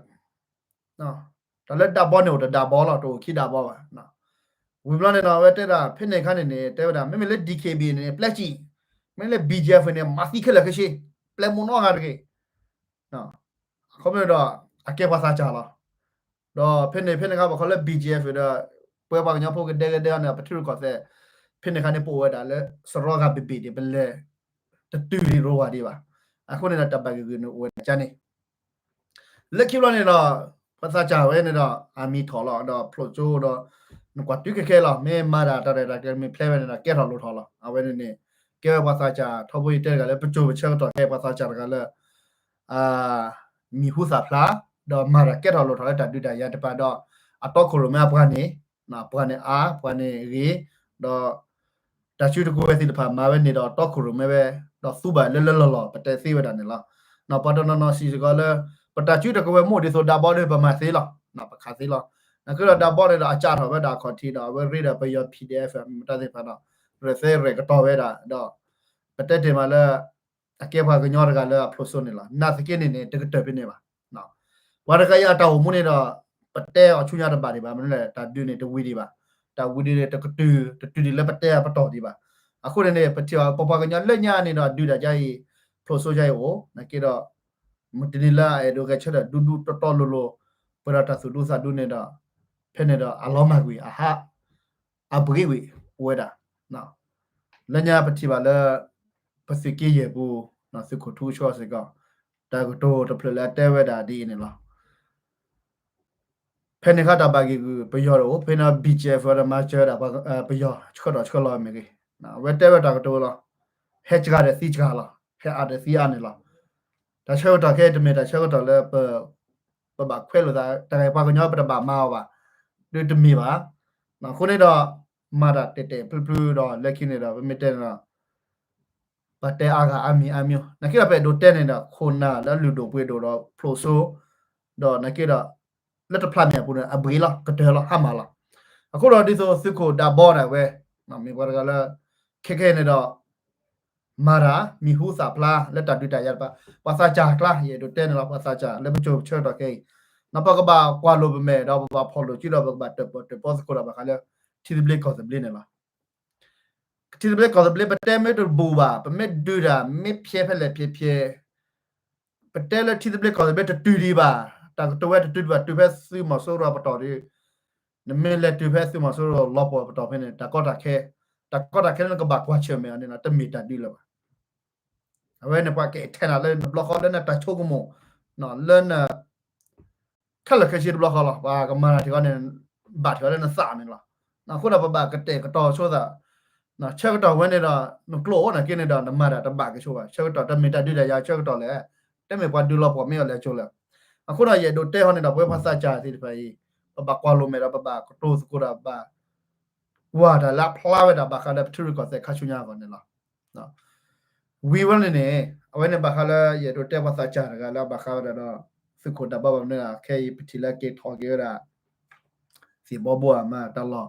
တၢ်လၢဒးဘီန့ၣ်အိၣ်တဒးဘီလီၤ, တအိၣ်ခံဒးဘီဘၣ်. ဝံၤဘျီန့ၣ်ဒီး အဝဲတဲဒၣ် ဖဲန့ၣ်အခါန့ၣ်န့ၣ် တဲဝဲဒၣ် မ့မ့ၢ်လၢ DKBA န့ၣ် ပျဲကံၣ်, မ့မ့ၢ်လၢ ဘီၣ်ကၠံၣ်အဲၣ် န့ၣ် မၤသံခဲလၢာ်ခဲဆ့, ပျဲမိၢ်နီတဂၤတဂ့ၤ. အခီပညီဒီး အကဲပှၤသးစၢ်လီၤ. ဒီးဖဲန့ၣ် ဖဲန့ၣ်အခါ ပှၤခီလၢ ဘီၣ်ကၠံၣ်အဲၣ် ဒီး ပဝဲပှၤကညီဖိကဒဲကဒဲအီၤန့ၣ် ပထံရူၢ်ကီၢ်သဲး ဖဲန့ၣ်အခါန့ၣ် ပအိၣ်ဝဲဒၣ်လၢ စရီဂၤဘ့ၣ်ဘ့ၣ်ဒံး ပလဲၤတတုၤဒံးရိဝၤဒံးဘၣ်. အဃိန့ၣ်ဒီး တၢ်ဘၣ်ဂ့ၢ်ဂုာ်န့ၣ်အိၣ်ဝဲဒၣ်ကန့ၣ် လၢခံဘျီန့ၣ်ဒီး ပှၤသးစၢ်ဝဲန့ၣ်ဒီး အမံၤထီၣ်လီၤ, ဒီးဖျိးစိဒီး နကွၢ်တုၤခဲခဲလီၤ. မ့ၢ်မၤတၢ်တၢ်ရဲၣ်တၢ်ကျဲၤမ့ၢ်ဖျဲးဝဲန့ၣ်ဒီး ကဲထီၣ်လိၣ်ထီၣ်လီၤ. အဝဲန့ၣ်န့ၣ် ကဲဝဲပှၤသးစၢ် ထီဘိယတဲတဂၤလၢ ပစိၤပဆၢကတီၢ် ကဲပှၤသးစၢ်တဂၤလၢ မံၤဟူသၣ်ဖျါ, ဒီးမၤတၢ်ကဲထီၣ်လိၣ်ထီၣ်လၢတၢ်ဒုးတၢ်ယၤတဖၣ်ဒီး အတီခိၣ်ရိၣ်မဲအပှၤန့ၣ် ပှၤန့ၣ်အါ ပှၤန့ၣ်ဂ့ၤ, ဒီး တၢ်စုတကဝဲၤသ့ၣ်တဖၣ်မၤဝဲန့ၣ်ဒီး တီခိၣ်ရိၣ်မဲဝဲ, ဒီးသူဘၣ်လၢလၢလီၢ်လီၢ် ပတဲသ့ဝဲဒၣ်န့ၣ်လီၤ. ပှၤတနီၤနီၤစံးစ့ၢ်ကီးလၢ ပတၢ်စုတကဝဲၤမ့ၢ်ဒ်သိးဒးဘီဒီး ပမၤသ့လီၤ, ပခးသ့လီၤ. နာ်က့ဒီးဒးဘီန့ၣ်ဒီး အစးထီၣ်ဝဲဒၣ်အခီၣ်ထံးဒီး အဝဲရ့ဒီးပယီၤ PDF မတၤသ့ၣ်တဖၣ်ဒီး ရဲၣ်သဲရဲၣ်ကတီၤဝဲဒၣ်ဒီး ပတဲတ့ၢ်မးလၢ အကဲပှၤကညီတဂၤလၢအဖျိးစိန့ၣ်လီၤ. နာ်သက့န့ၣ်န့ၣ် တကတၢၢ်ဖဲန့ၣ်ဘၣ်. ပှၤတဂၤအံၤအတၢ်အိၣ်မူန့ၣ်ဒီး ပတဲအီၤဆူညါတဘၣ်ဒံးဘၣ်. မနုၤလဲၣ် တၢ်ဒုးန့ၣ်တဝံၤဒံးဘၣ်. တၢ်ဝံၤဒံးန့ၣ် တကတုၤ တတုၤဒံးလၢပတဲအပတီၢ်ဒံးဘၣ်. အဃိန့ၣ်န့ၣ် ပထံၣ်အီၤ ပပှၤကညီလၢညါန့ၣ်ဒီး ဒုးတၢ်ဒ်အံၤ ဖျိးစိဒ်အံၤအိၣ် နာ်က့ဒီး မုၢ်တနံၤလၢအအဲၣ်ဒိးဂဲၤဆၢထၢၣ်ဒူဒူတီတီလိၤလိၤ ပှဲၤဒီးတၢ်သူၣ်ဒူသးဒူန့ၣ်ဒီး ဖဲန့ၣ်ဒီးအလီၤမၢ်ကွံာ် အဟး အဘှံးကွံာ်အိၣ်ဝဲဒၣ်. လၢညါပထံၣ်ဘၣ်လၢ ပသုးက့ယဲၢ်ပူၤ သုးခိၣ်ထူကဆှီစ့ၢ်ကီး တၢ်ကတိၤတဖျၢၣ်လၢအတဲဝဲဒၣ်ဒ်အံၤန့ၣ်လီၤ. ဖဲန့ၣ်အခါတၢ်ဘၣ်ဂ့ၢ်ဂုာ်ပယီၤတအိၣ်, ဖဲန့ၣ် ဘီၣ်ကၠံၣ်အဲၣ် ဒီးမၤစၢၤဝဲဒၣ် ပယီၤဆှၢထီၣ်ဆှၢလီၤမ့ၢ်ဂ့ၤ, အဝဲတဲဝဲတၢ်ကတိၤလီၤ. ဟဲစှၤဒီးသံစှၤလီၤ, ဟဲအါဒီးသံအါန့ၣ်လီၤ. တၢ်ဆၢကတီၢ်ခဲအံၤတမ့ၢ်တၢ်ဆၢကတီၢ်လၢ ပဘၣ်ခွဲးလိာ်သး တၢ်ဂ့ၢ်ပှၤကညီပတဘၣ်မၤအီၤဘၣ်, ဒုးတမ့ၢ်ဘၣ်. အဃိန့ၣ်ဒီး မၤတၢ်တဲာ်တဲာ်ဖျုဖျုဒီး လၢခံန့ၣ်ဒီး ပမ့ၢ်တဲန့ၣ်ဒီး ပှၤတဲအါဂၤအါမံၤအါမံၤ, နာ်က့ဒီးပအဲၣ်ဒိးတဲန့ၣ်ဒီး ခိၣ်နၢ်လၢအလုၢ်ဒိၣ်ပှ့ၤဒိၣ်ဒီးဖျိးစိ, ဒီးနာ်က့ဒီး လၢတဖျးမဲာ်အပူၤန့ၣ် အဘှံးလီၤ ကတၢၢ်လီၤ ဟါမၢ်လီၤ. အဃိဒီးဒ်သိးသုးခိၣ်ဒးဘီန့ၣ်ဝဲ မ့ၢ်ပှၤတဂၤလၢ ခဲခဲအံၤန့ၣ်ဒီး မၤတၢ် မံၤဟူသၣ်ဖျါလၢတၢ်ဒုးတၢ်ယၤတဖၣ်, ပှၤသးစၢ်အကျါ ယအဲၣ်ဒိးတဲန့ၣ်လီၤ. ပှၤသးစၢ်လၢပစိၤပဆၢကတီၢ်ခဲအံၤ ပကဘၣ်ကွၢ်လိာ်ပမဲာ်ဒီး ပဘၣ်ဖီၣ်လိာ်စုဒီး ပကဘၣ်တၢၣ်ပီၣ်တၢၣ်ပီသကိးဒီးဘၣ်ဃးလၢ ထံသဘျ့ကီၢ်သဘျ့န့ၣ်လီၤ. ထံသဘျ့ကီၢ်သဘျ့ ပတဲမ့ၢ်တဘူၣ်ဘၣ်, ပမ့ၢ်ဒုးတၢ် မ့ၢ်ဖျဲးဖဲလဲၣ်ဖျဲးဖျဲး, ပတဲလၢထံသဘျ့ကီၢ်သဘျ့တတုၤဒံးဘၣ်, တၢ်ကတိၤဝဲတတုၤဒံးဘၣ်, တုၤဖဲသုးမီၤစိရိၤအပတီၢ်ဒီး နမ့ၢ်လဲၤတုၤဖဲသုးမီၤစိရိၤလီၤပှီၢ်ပတီၢ်ဖဲန့ၣ် တၢ်ကီတၢ်ခဲ, တၢ်ကီတၢ်ခဲလၢနကဘၣ်ကွၢ်ဆၢၣ်မဲာ်အီၤန့ၣ် တမ့ၢ်တၢ်ဒုးလၢၤဘၣ်. အဝဲန့ၣ်ပှၤကအဲၣ်ထဲနၤလၢနဘျီဃီလၢနတၢ်ဆိကမိၣ်, လၢန ခဲလၢာ်ခဲဆ့တဘျီဃီလီၤ. ပှၤကမၤတၢ်ထံၣ်ဃီန့ၣ် ဘၣ်ထံၣ်ဃီလၢနသးန့ၣ်လီၤ. အဃိဒီးပဘၣ်ကတဲာ်ကတီၤဆိသး, ဆၢကတီၢ်ဝဲန့ၣ်ဒီး နကျိၣ်အိၣ်နာ်က့န့ၣ်ဒီး နမၤတၢ်တဘၣ်က့ၤဆိဘၣ်. ဆၢကတီၢ်တမ့ၢ်တၢ်ဒုးတၢ်ယၤ ဆၢကတီၢ်လဲၣ်, တမ့ၢ်ပှၤဒုးလီၤပှီၢ်မ့ၢ်အီၤလဲၤကၠိလဲၣ်. အဃိဒီးယအဲၣ်ဒိးတဲဟီန့ၣ်ဒီး ပဝဲပှၤသးစၢ်သ့ၣ်တဖၣ်အံၤ ပဘၣ်ကွၢ်လိာ်မဲာ်ဒီး ပဘၣ်ကတိၤသကိးဒီး ပဘၣ် ကွၢ်တၢ်လၢအဖျါဝဲဒၣ်ဘၣ်ဃးလၢပထံရူၢ်ကီၢ်သဲးခါဆူညါအဂီၢ်န့ၣ်လီၤ. ဝံၤဝဲန့ၣ်န့ၣ် အဝဲန့ၣ်ဘၣ်ဃးလၢယအဲၣ်ဒိးတဲပှၤသးစၢ်တဂၤလၢအဘၣ်ဃးဝဲဒၣ်ဒီး သုးခိၣ်ဒးဘီဘၣ်မနုၤ ခဲအံၤပထံၣ်လၢက့ၤထီၣ်က့ၤဝဲဒၣ် သ့ၣ်ဘီဘိအမးတၢ်လီ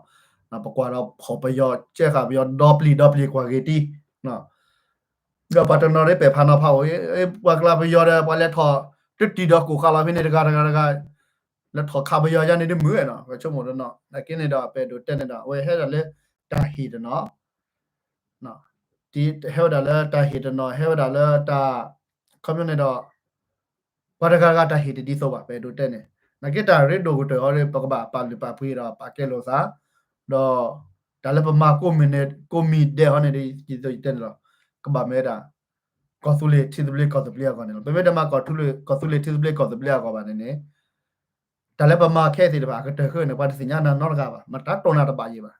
ၢ်, ပကွၢ်ဒီးဖီၣ်ပယီၤ ကဲဃာ်ပယီၤဒီပျံၤဒီပျံၤကွၢ်ဂ့ၤတံၢ်, ဒီးပှၤတနီၤဒ်ပဲာ်ဖးနီၤဖးအိၣ်, ပှၤကျါပယီၤဒီး ပှၤလဲၤထီၣ် တတံၤဒီးကိၣ်ဃာ်လီၤဖဲန့ၣ်တဂၤတဂၤတဂၤ လဲၤထီၣ်ခးပယီၤယါန့ၣ်ဒ်မုာ်နီၤ, ပဆိကမိၣ်တနီၤ နာ်က့န့ၣ်ဒီး ပအဲၣ်ဒိးတဲန့ၣ်ဒီး အဝဲဟဲဒၣ်လၢတၢ်ဟ့ၣ်တနီၤ ဟဲဝဲဒၣ်လၢတၢ်ဟ့ၣ်တနီၤ ဟဲဝဲဒၣ်လၢတၢ် ခီပညီန့ၣ်ဒီး ပှၤတဂၤတဂၤတၢ်ဟ့ၣ်တဒ်သိးဘၣ် ပအဲၣ်ဒိးတဲန့ၣ်, နာ်က့တၢ်ရ့ဒိၣ်ကတၢၢ်အီၤဒီး ပကဘၣ်ပာ်လုၢ်ပာ်ပှ့ၤဒီးပာ်ကဲလိာ်သး, ဒီးတၢ်လၢပမၤကိးမံၤဒဲးအီၤန့ၣ်ဒီး ဒ်သိးယတဲန့ၣ်လီၤ, ကဘၣ်မ့ၢ်ဝဲဒၣ် ကီၢ်သူလ့ၤထံသဘျ့ကီၢ်သဘျ့အဂီၢ်န့ၣ်လီၤ. ပမ့ၢ်တမၤကီၢ်သူလ့ၤ ကီၢ်သူလ့ၤထံသဘျ့ကီၢ်သဘျ့အဂီၢ်ဘၣ်န့ၣ်န့ၣ် တၢ်လၢပမၤခဲသ့ၣ်တဖၣ် အကတၢၢ်ဃုာ်န့ၣ် ပှၤတသ့ၣ်ညါနၤနီတဂၤဘၣ်, မတၤတိၢ်နၤတဘၣ်ယံၤဘၣ်.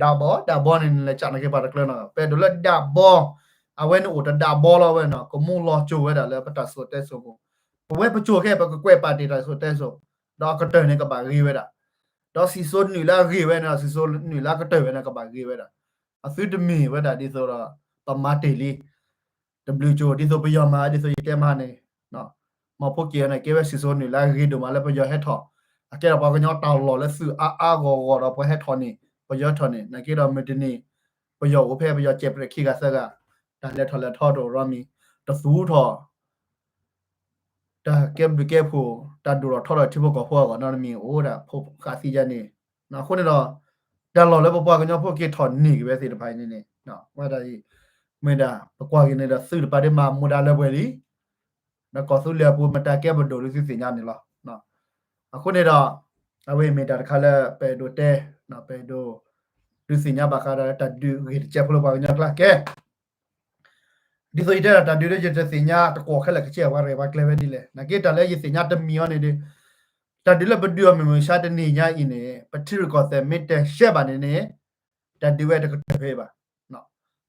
ဒၣ်ဘီ ဒၣ်ဘီန့ၣ် နလဲၤစးနာ်က့ပှၤတကျၢၤနီၤ, ပအဲၣ်ဒိးလၢဒၣ်ဘီ, အဝဲန့ၣ်အိၣ်တဒၣ်ဘီလီၤဝဲနီၤ, ကမူလီၤစိၤဝဲဒၣ်လၢပတၢ်စံၣ်စိၤတဲစိၤပူၤ, ပဝဲပစိၤခဲ ပကကွဲးပာ်တ့ၢ်တၢ်စံၣ်စိၤတဲစိၤ, ဒီးအကတၢၢ်န့ၣ်ကဘၣ်ဂ့ၤဝဲဒၣ်, ဒီးစံၣ်စိၤနုာ်လၢအဂ့ၤဝဲန့ၣ် စံၣ်စိၤနုာ်လၢအကတၢၢ်ဝဲန့ၣ် ကဘၣ်ဂ့ၤဝဲဒၣ်, အသုတမ့ၢ်ဝဲဒၣ်ဒ်သိးဒီး ပမၤတ့ၢ်လံ တဘျုးကၠိ ဒ်သိးပယီၤမၤ ဒ်သိးယတဲမၤန့ၣ်, မ့ၢ်ဖိက့ၤန့ၣ် ကဲဝဲစံၣ်စိၤနုာ်လၢအဂ့ၤဒိၣ်မးလၢပယီၤဟဲထီၣ်, အကဲဒီးပှၤကညီတၢ်လီၢ်လၢသုးအါအါဂီၢ်ဂီၢ်ဒီးပှၤဟဲထီၣ်န့ၣ် ပယီၤထီၣ်န့ၣ် နာ်က့ဒီးမုၢ်တနံၤ ပယီၤအိၣ်ဖဲပယီၤစဲးပြဲးခံဂၤသၢဂၤ, တၢ်လဲၤထီၣ်လဲၤထီတအိၣ်ရီမံၤ, တသူထီၣ် တၢ်ကဲဘျုးကဲဖှိၣ် တၢ်ဒိၣ်ထီၣ်ထီထီၣ်ထံဖိကီၢ်ဖိအဂီၢ်နီတမံၤ အိၣ်ဒၣ်ဖိဃာ်သံယါန့ၣ်, အဃိန့ၣ်ဒီး တၢ်လီၢ်လၢပပှၤကညီဖိက့ၤထီၣ်န့ၢ်က့ၤဝဲသ့ၣ်တဖၣ်အံၤန့ၣ်န့ၣ် ဝဲဒၣ်အံၤ မ့ၢ်ဒၣ် ပကွၢ်က့ၤန့ၣ်ဒီးသုးတပၤဒ်မၤမူဒါလၢပှဲၤလံ, ဒီးကီၢ်သူလ့ၤအပူၤမတၤကဲပဒိၣ်ဒ်သုသ့ၣ်ညါန့ၣ်လီၤ. အဃိန့ၣ်ဒီး အဝဲအံၤမ့ၢ်တၢ်တခါလၢပအဲၣ်ဒိးတဲ, ပအဲၣ်ဒိး ဒုးသ့ၣ်ညါဘၣ်ဃးဒီးတၢ်ဒုးဂ့ၢ်တစဲးဖိလၢပှၤကညီကျါကဲ ဒ်သိးယတဲဒၣ်တၢ်ဒုးလၢယတသ့ၣ်ညါတကွီၢ်ခဲလၢာ်ကစဲး ပှၤရဲၣ်ပှၤကျဲၤဝဲဒ်လဲၣ်. နာ်က့တၢ်လၢယသ့ၣ်ညါတမံၤအီၤန့ၣ်ဒီး တၢ်ဒုးလၢပဒုးအီၤမုၢ်မဆါတနံၤညါအံၤန့ၣ် ပထံရူၢ်ကီၢ်သဲးမ့ၢ်တရှဲဘၣ်န့ၣ်န့ၣ် တၢ်ဒုးဝဲတကတၢၢ်ဖဲဘၣ်.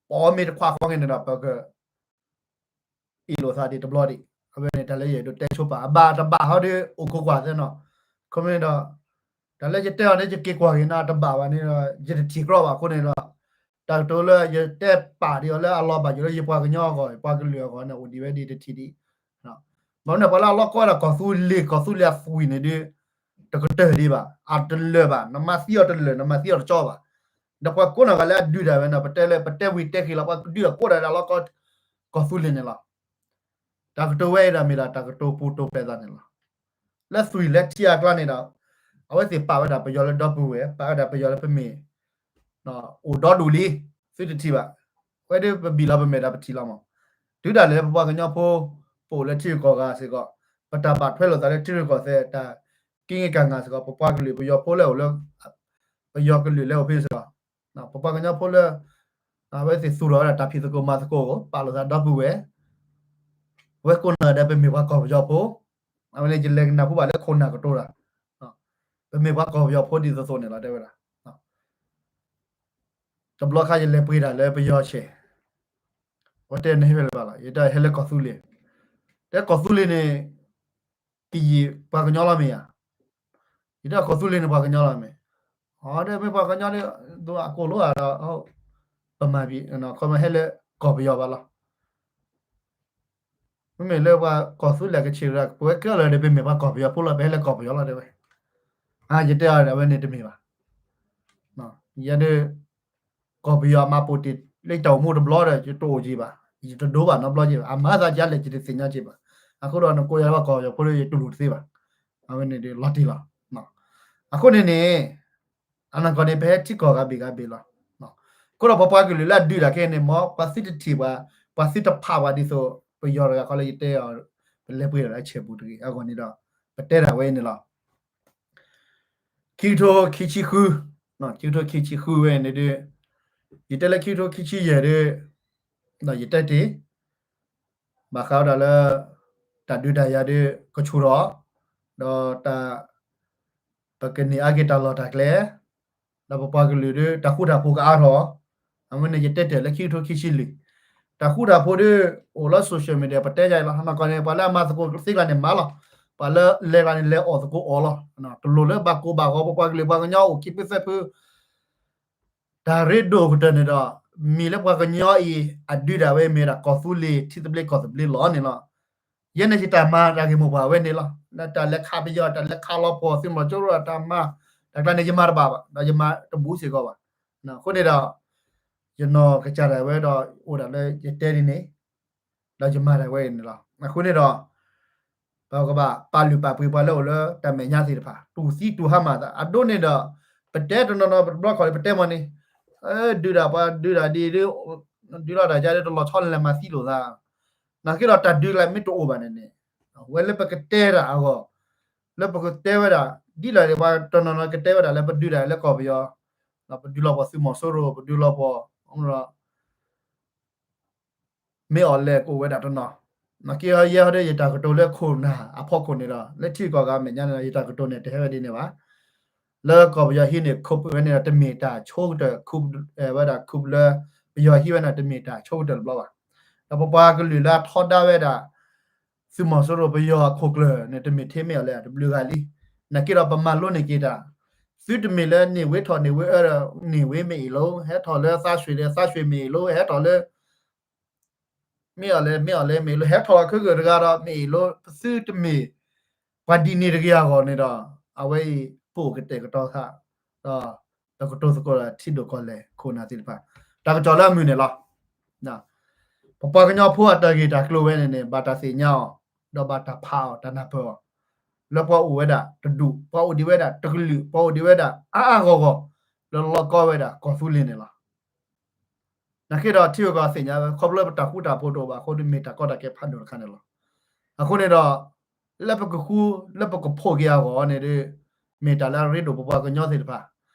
ပအီၣ်မ့ၢ်တခွါဃီန့ၣ်ဒီး ပက အ့ၣ်လိာ်သးဒံးတဘျီဒံး. အဝဲန့ၣ်တၢ်လၢယအဲၣ်ဒိးတဲဆိပာ် အဘၣ်တဘၣ်ဟီဒီး အိၣ်ခိးကွၢ်သ့နီၤ. ခီမ့ၢ်ဒီး တၢ်လၢယတဲအီၤန့ၣ် ယက့ၤကွၢ်က့ၤနီၤ တဘၣ်ဘၣ်န့ၣ်ဒီး ယတထံၣ်ကြီဘၣ်အဃိန့ၣ်ဒီး တၢ်ကတိၤလၢယတဲပာ်ဒံးအီၤလၢအလီၤဘၣ်ယိၣ်လၢယပှၤကညီအဂီၢ် ပှၤကလုာ်အဂီၢ်န့ၣ် အိၣ်ဒံးဝဲဒ်တထံၣ်ဒံး. ဘၣ်မနုၤပှၤလၢအလီၢ်ကီဝဲဒၣ်ကီၢ်သူလ့ၤ ကီၢ်သူလ့ၤအသွံၣ်န့ၣ်ဒီး တကတၢၢ်ဒံးဘၣ် အတလၢာ်ဘၣ် နမၤသံအီၤတလၢာ် နမၤသံအီၤတကၠီဘၣ်. ဒီးပှၤကိးနီၢ်ဂၤလၢအဒုးတၢ်ဝဲန့ၣ် ပတဲလၢ ပတဲဝံၤတဲဃံၤလီၤ ပှၤဒုးတၢ်ကိးဒၣ်လၢအလီၢ်ကီ ကီၢ်သူလ့ၤန့ၣ်လီၤ. တၢ်ကတိၤဝဲအံၤဒီးမ့ၢ်ဒၣ်တၢ်ကတိၤပူၤတိၤဖျဲးသးန့ၣ်လီၤ. လၢသွံၣ်လၢထံအကျါန့ၣ်ဒီး အဝဲသ့ၣ်ပာ်ဝဲဒၣ်ပယီၤလၢဒီပုၢ်ဝဲၢ် ပာ်ဝဲဒၣ်ပယီၤလၢပမ့ၢ် အိၣ်ဒီဒူၣ်လံ သုတထံၣ်ဘၣ်. အဝဲဒၣ်ပဘံၣ်လီၤပမဲာ်ဒီးပထံၣ်လီၤမး. တုၤဒၣ်လဲာ်လၢပပှၤကညီဖိ ပအိၣ်လၢထံဂုၤကီၢ်ဂၤစ့ၢ်ကီး ပတၢ်ဘၣ်ထွဲလိာ်သးလၢထံရူၢ်ကီၢ်သဲး တၢ်က့ၤက့ၤကၤငၤစ့ၢ်ကီး ပပှၤကလုာ်ပယီၤဖိလၢအိၣ်လၢ ပယီၤကလုာ်လၢအိၣ်ဖဲစ့ၢ်ကီး ပပှၤကညီဖိလၢ အဝဲသ့ၣ်သူၣ်ထီၣ်ဝဲဒၣ်တၢ်ဖံးသကိးမၤသကိး ပာ်လိာ်သးဒီပုၢ်ဝဲၢ် အဝဲကိးနီၢ်ဂၤဒဲးပမ့ၢ်ပှၤကီၢ်ပယီၤဖိ, အဝဲန့ၣ်ယလဲၤကနၣ်ဟူဘၣ်လၢခိၣ်နၢ်ကတိၤတၢ်, ပမ့ၢ်ပှၤကီၢ်ပယီၤဖိဒ်သိးသိးန့ၣ်လီၤ တဲဝဲဒၣ်. တဘျီခါယလဲၤပှ့ၤတၢ်လၢပယီၤဆဲး, အဝဲတဲနဟဲဖဲလဲၣ်ဘၣ်လီၤ, ယတဲဟဲလၢကီၢ်သူလ့ၤ, တဲကီၢ်သူလ့ၤန့ၣ် ကယံာ်ပှၤကညီလီၤမ့ၢ်ဧါ, ယတဲကီၢ်သူလ့ၤန့ၣ်ပှၤကညီလီၤမ့ၢ်, အီၤဒီးမ့ၢ်ပှၤကညီဒီး အကိၣ်လိာ်ဧါဒီး ပမၤဘံၣ် ခီမ့ၢ်ဟဲလၢကီၢ်ပယီၤဘၣ်လီၤ. မ့မ့ၢ်လၢပှၤကီၢ်သူလ့ၤကဆံးရၢ ပဝဲကဲလၢာ်ဒီး ပမ့ၢ်ပှၤကီၢ်ပယီၤဖိလီၤ ပဟဲလၢကီၢ်ပယီၤလီၤ တဲဝဲ. ယတဲအီၤဒီး အဝဲန့ၣ်တမ့ၢ်ဘၣ်. ယဲဒၣ် ကီၢ်ပယီၤအမၤပိာ်တ့ၢ်လၢယတၢ်အိၣ်မူတဘျီဒီး ယတအိၣ်က့ၤဘၣ်, ယတဒိဘၣ်နီတဘျီက့ၤဘၣ်, အမၤသးဒ်လဲၣ်ယတသ့ၣ်ညါက့ၤဘၣ်. အဃိဒီးနကိးယၤလၢပှၤကီၢ်ပယီၤဖိဒီး ယတူၢ်လိာ်တသ့ဘၣ်. အဝဲန့ၣ်ဒီးလီၤတံၢ်လီၤ. အဃိန့ၣ်န့ၣ် အနီၢ်ကီၢ်န့ၣ် ပဟဲထံကီၢ်ဂၤဘ့ၣ်ဂၤဘ့ၣ်လီၤ. အဃိဒီးပပှၤကလုာ်လၢအဒုးတၢ်ခဲအံၤန့ၣ် မ်ပှၤသုတထံၣ်ပှၤ, ပှၤသုတဖးပှၤဒ်သိး ပယီၤတဂၤဃီလၢယတဲအီၤ ပလဲၤပှ့ၤတၢ်လၢအဆဲးပူၤတဂ့ၤ အဂီၢ်န့ၣ်ဒီး ပတဲဒၣ်ဝဲအံၤန့ၣ်လီၤ. ခံကထိခံဆံဃု, ခံကထိခံဆံဃုဝဲန့ၣ်ဒီး ယတဲလၢခံကထိခံဆံယဲၢ်ဒီး ယတဲတ့ၢ် ဘၣ်ဃးဝဲဒၣ်လၢ တၢ်ဒုးတၢ်ယၤဒီးကဆူၣ်ထီၣ်, ဒီးတၢ် ပကန့ၢ်အါက့ၤတၢ်လီၢ်တၢ်ကျဲ, ဒီးပပှၤကလုာ်ဒီး တၢ်ဃူတၢ်ဖိးကအါထီၣ်, အဝဲန့ၣ်ယတဲတ့ၢ်လၢခံကထိခံဆံလွံၢ်, တၢ်ဃူတၢ်ဖိးဒီး အိၣ်လၢ social media ပတဲယၤအံၤလီၤ. နီၢ်ကီၢ်န့ၣ် ပှၤလၢအမၤသကိးသ့ကျါန့ၣ်မၤလီၤ, ပှၤလၢလဲၤကျါန့ၣ် လဲၤအီၣ်သကိးအီၣ်လီၤ. တလိၣ်လၢဘၣ်ကိးဘၣ်ဂီၤ ပပှၤကလုာ်ပှၤကညီအိၣ်ခံဖုသၢဖု တၢ်ရ့ဒိၣ်ကတၢၢ်န့ၣ်ဒီး မ့ၢ်လၢပှၤကညီအံၤ အဒုးဒၣ်ဝဲမ့ၢ်ဒၣ်ကီၢ်သူလ့ၤ ထံသဘျ့ကီၢ်သဘျ့လီၤန့ၣ်လီၤ. ယဲန့ၣ်ယတၢ်မၤတၢ်ဂ့ၢ်မိၢ်ပှၢ်ဝဲန့ၣ်လီၤ. လၢတၢ်လဲၤခးပယီၤ တၢ်လဲၤခးလီၤပှီၢ် သုးမီၤကၠိရိၤတၢ်မၤ, တၢ်ကျါန့ၣ် ယမၤတဘၣ်ဘၣ်, ဒီးယမၤတဘူးစ့ၢ်ကီးဘၣ်. အဃိန့ၣ်ဒီး ယနီၢ်ကစၢ်ဒၣ်ဝဲဒီး အိၣ်ဒၣ်လၢယတဲဒ်န့ၣ် ဒီးယမၤဒၣ်ဝဲအံၤန့ၣ်လီၤ. အဃိန့ၣ်ဒီး ပကဘၣ်ပာ်လုၢ်ပာ်ပှ့ၤပှၤလၢအိၣ်လၢတၢ်မဲာ်ညါသ့ၣ်တဖၣ် တူၢ်သံတူၢ်ဟါမၢ်သး အဒိန့ၣ်ဒီး ပတဲတနီၤနီၤ ပတဘျီခီၣ်လၢပတဲမီၢ်န့ၣ် ဒုးဒၣ်ပှၤ ဒုးဒၣ်ဒ် ဒုးလီၤတၢ်ကါဒ်တလီၤဆီလဲၤမၤသံလိာ်သး နာ်က့ဒီးတၢ်ဒုးကျါမ့ၢ်တအိၣ်ဘၣ်န့ၣ်န့ၣ် ဝဲလၢပကတဲတၢ်အဂီၢ် လၢပကတဲဝဲဒၣ် ဒ်လဲၣ်ပှၤတနီၤနီၤကတဲဝဲဒၣ်လၢပဒုးဒၣ်လၢကီၢ်ပယီၤ ပဒုးလီၤပှီၢ်သုးမီၤစိရိၤ ပဒုးလီၤပှီၢ် မ့ၢ်အီၤလဲၣ်ကအိၣ်ဝဲဒၣ်တနီၤ နာ်က့ယဲဟီဒ်ယတၢ်ကတိၤလၢခိၣ်နၢ်အဖီခိၣ်န့ၣ်ဒီး လၢထံဂုၤကီၢ်ဂၤမဲာ်ညါန့ၣ်ဒီး ယတၢ်ကတိၤန့ၣ်တဟဲဝဲဒ်န့ၣ်ဘၣ် လၢကီၢ်ပယီၤဟံးန့ၢ် ခုပ် ဝဲန့ၣ်ဒီး တမ့ၢ်တၢ်ဆိကတၢၢ် ခုပ် ဝဲဒၣ် ခုပ် လၢ ပယီၤဟံးဝဲန့ၣ် တမ့ၢ်တၢ်ဆိကတၢၢ်တဘျီဘၣ်. ဒီးပပှၤကလုာ်လၢအထီဒါဝဲဒၣ် သုးမီၤစိရိၤပယီၤအခိၣ်ကျၢၢ်န့ၣ် တမ့ၢ်ထဲမ့ၢ်အီၤလဲၣ် တဘျုးဂၤလံ. နာ်က့ဒီးပမၤလိန့ၢ်က့ၤတၢ် သုတမ့ၢ်လၢန့ၢ်ဝ့ထီၣ်န့ၢ်ဝ့အၢဒီး န့ၢ်ဝ့မ့ၢ်အ့ၣ်လိ ဟဲထီၣ်လၢသးဆွ့ၤဒီးသးဆွ့ၤမ့ၢ်အ့ၣ်လိ ဟဲထီၣ်လၢ မ့ၢ်အီၤလဲၣ် မ့ၢ်အီၤလဲၣ် မ့ၢ်အ့ၣ်လိ ဟဲထီၣ်လီၤခဲကၢၣ်တဂၤဒီးမ့ၢ်အ့ၣ်လိ သုတမ့ၢ် ပှၤဒ်န့ၣ်တဂ့ၤအဂီၢ်န့ၣ်ဒီး အဝဲအံၤ ပအိၣ်ကတဲာ်ကတီၤသး ဒီး ပကတိၤသကိးဒီးထံဒိၣ်ကီၢ်လဲၢ်ခိၣ်နၢ်သ့ၣ်တဖၣ် တၢ်ကစီၣ်လၢအမုာ်န့ၣ်လီၤ. ပပှၤကညီဖိအတၢ်ဂ့ၢ်တၢ်ကျိၤဝဲန့ၣ်န့ၣ် ဘၣ်တၢ်သ့ၣ်ညါအီၤ ဒီးဘၣ်တၢ်ဖးအီၤ တၢ်နၢ်ပၢၢ်အီၤ လၢပှၤအိၣ်ဝဲဒၣ်တဒူၣ် ပှၤအိၣ်ဒံးဝဲဒၣ်တကလုာ် ပှၤအိၣ်ဒံးဝဲဒၣ်အါအါဂီၢ်ဂီၢ် လၢလီၢ်ကီဝဲဒၣ်ကီၢ်သူလ့ၤန့ၣ်လီၤ. နာ်က့ဒီးထံဂုၤကီၢ်ဂၤသ့ၣ်ညါဝဲ ခီဖျိလၢပတၢ်ဃူတၢ်ဖိးတအိၣ်ဘၣ်အဃိဒီး မ့ၢ်တၢ်ကီတၢ်ခဲဖးဒိၣ်တခါန့ၣ်လီၤ. အဃိန့ၣ်ဒီး လၢပကဃူ လၢပကဖိးက့ၤအဂီၢ်န့ၣ်ဒီး မ့ၢ်တၢ်လၢအရ့ဒိၣ်ပပှၤကညီသ့ၣ်တဖၣ်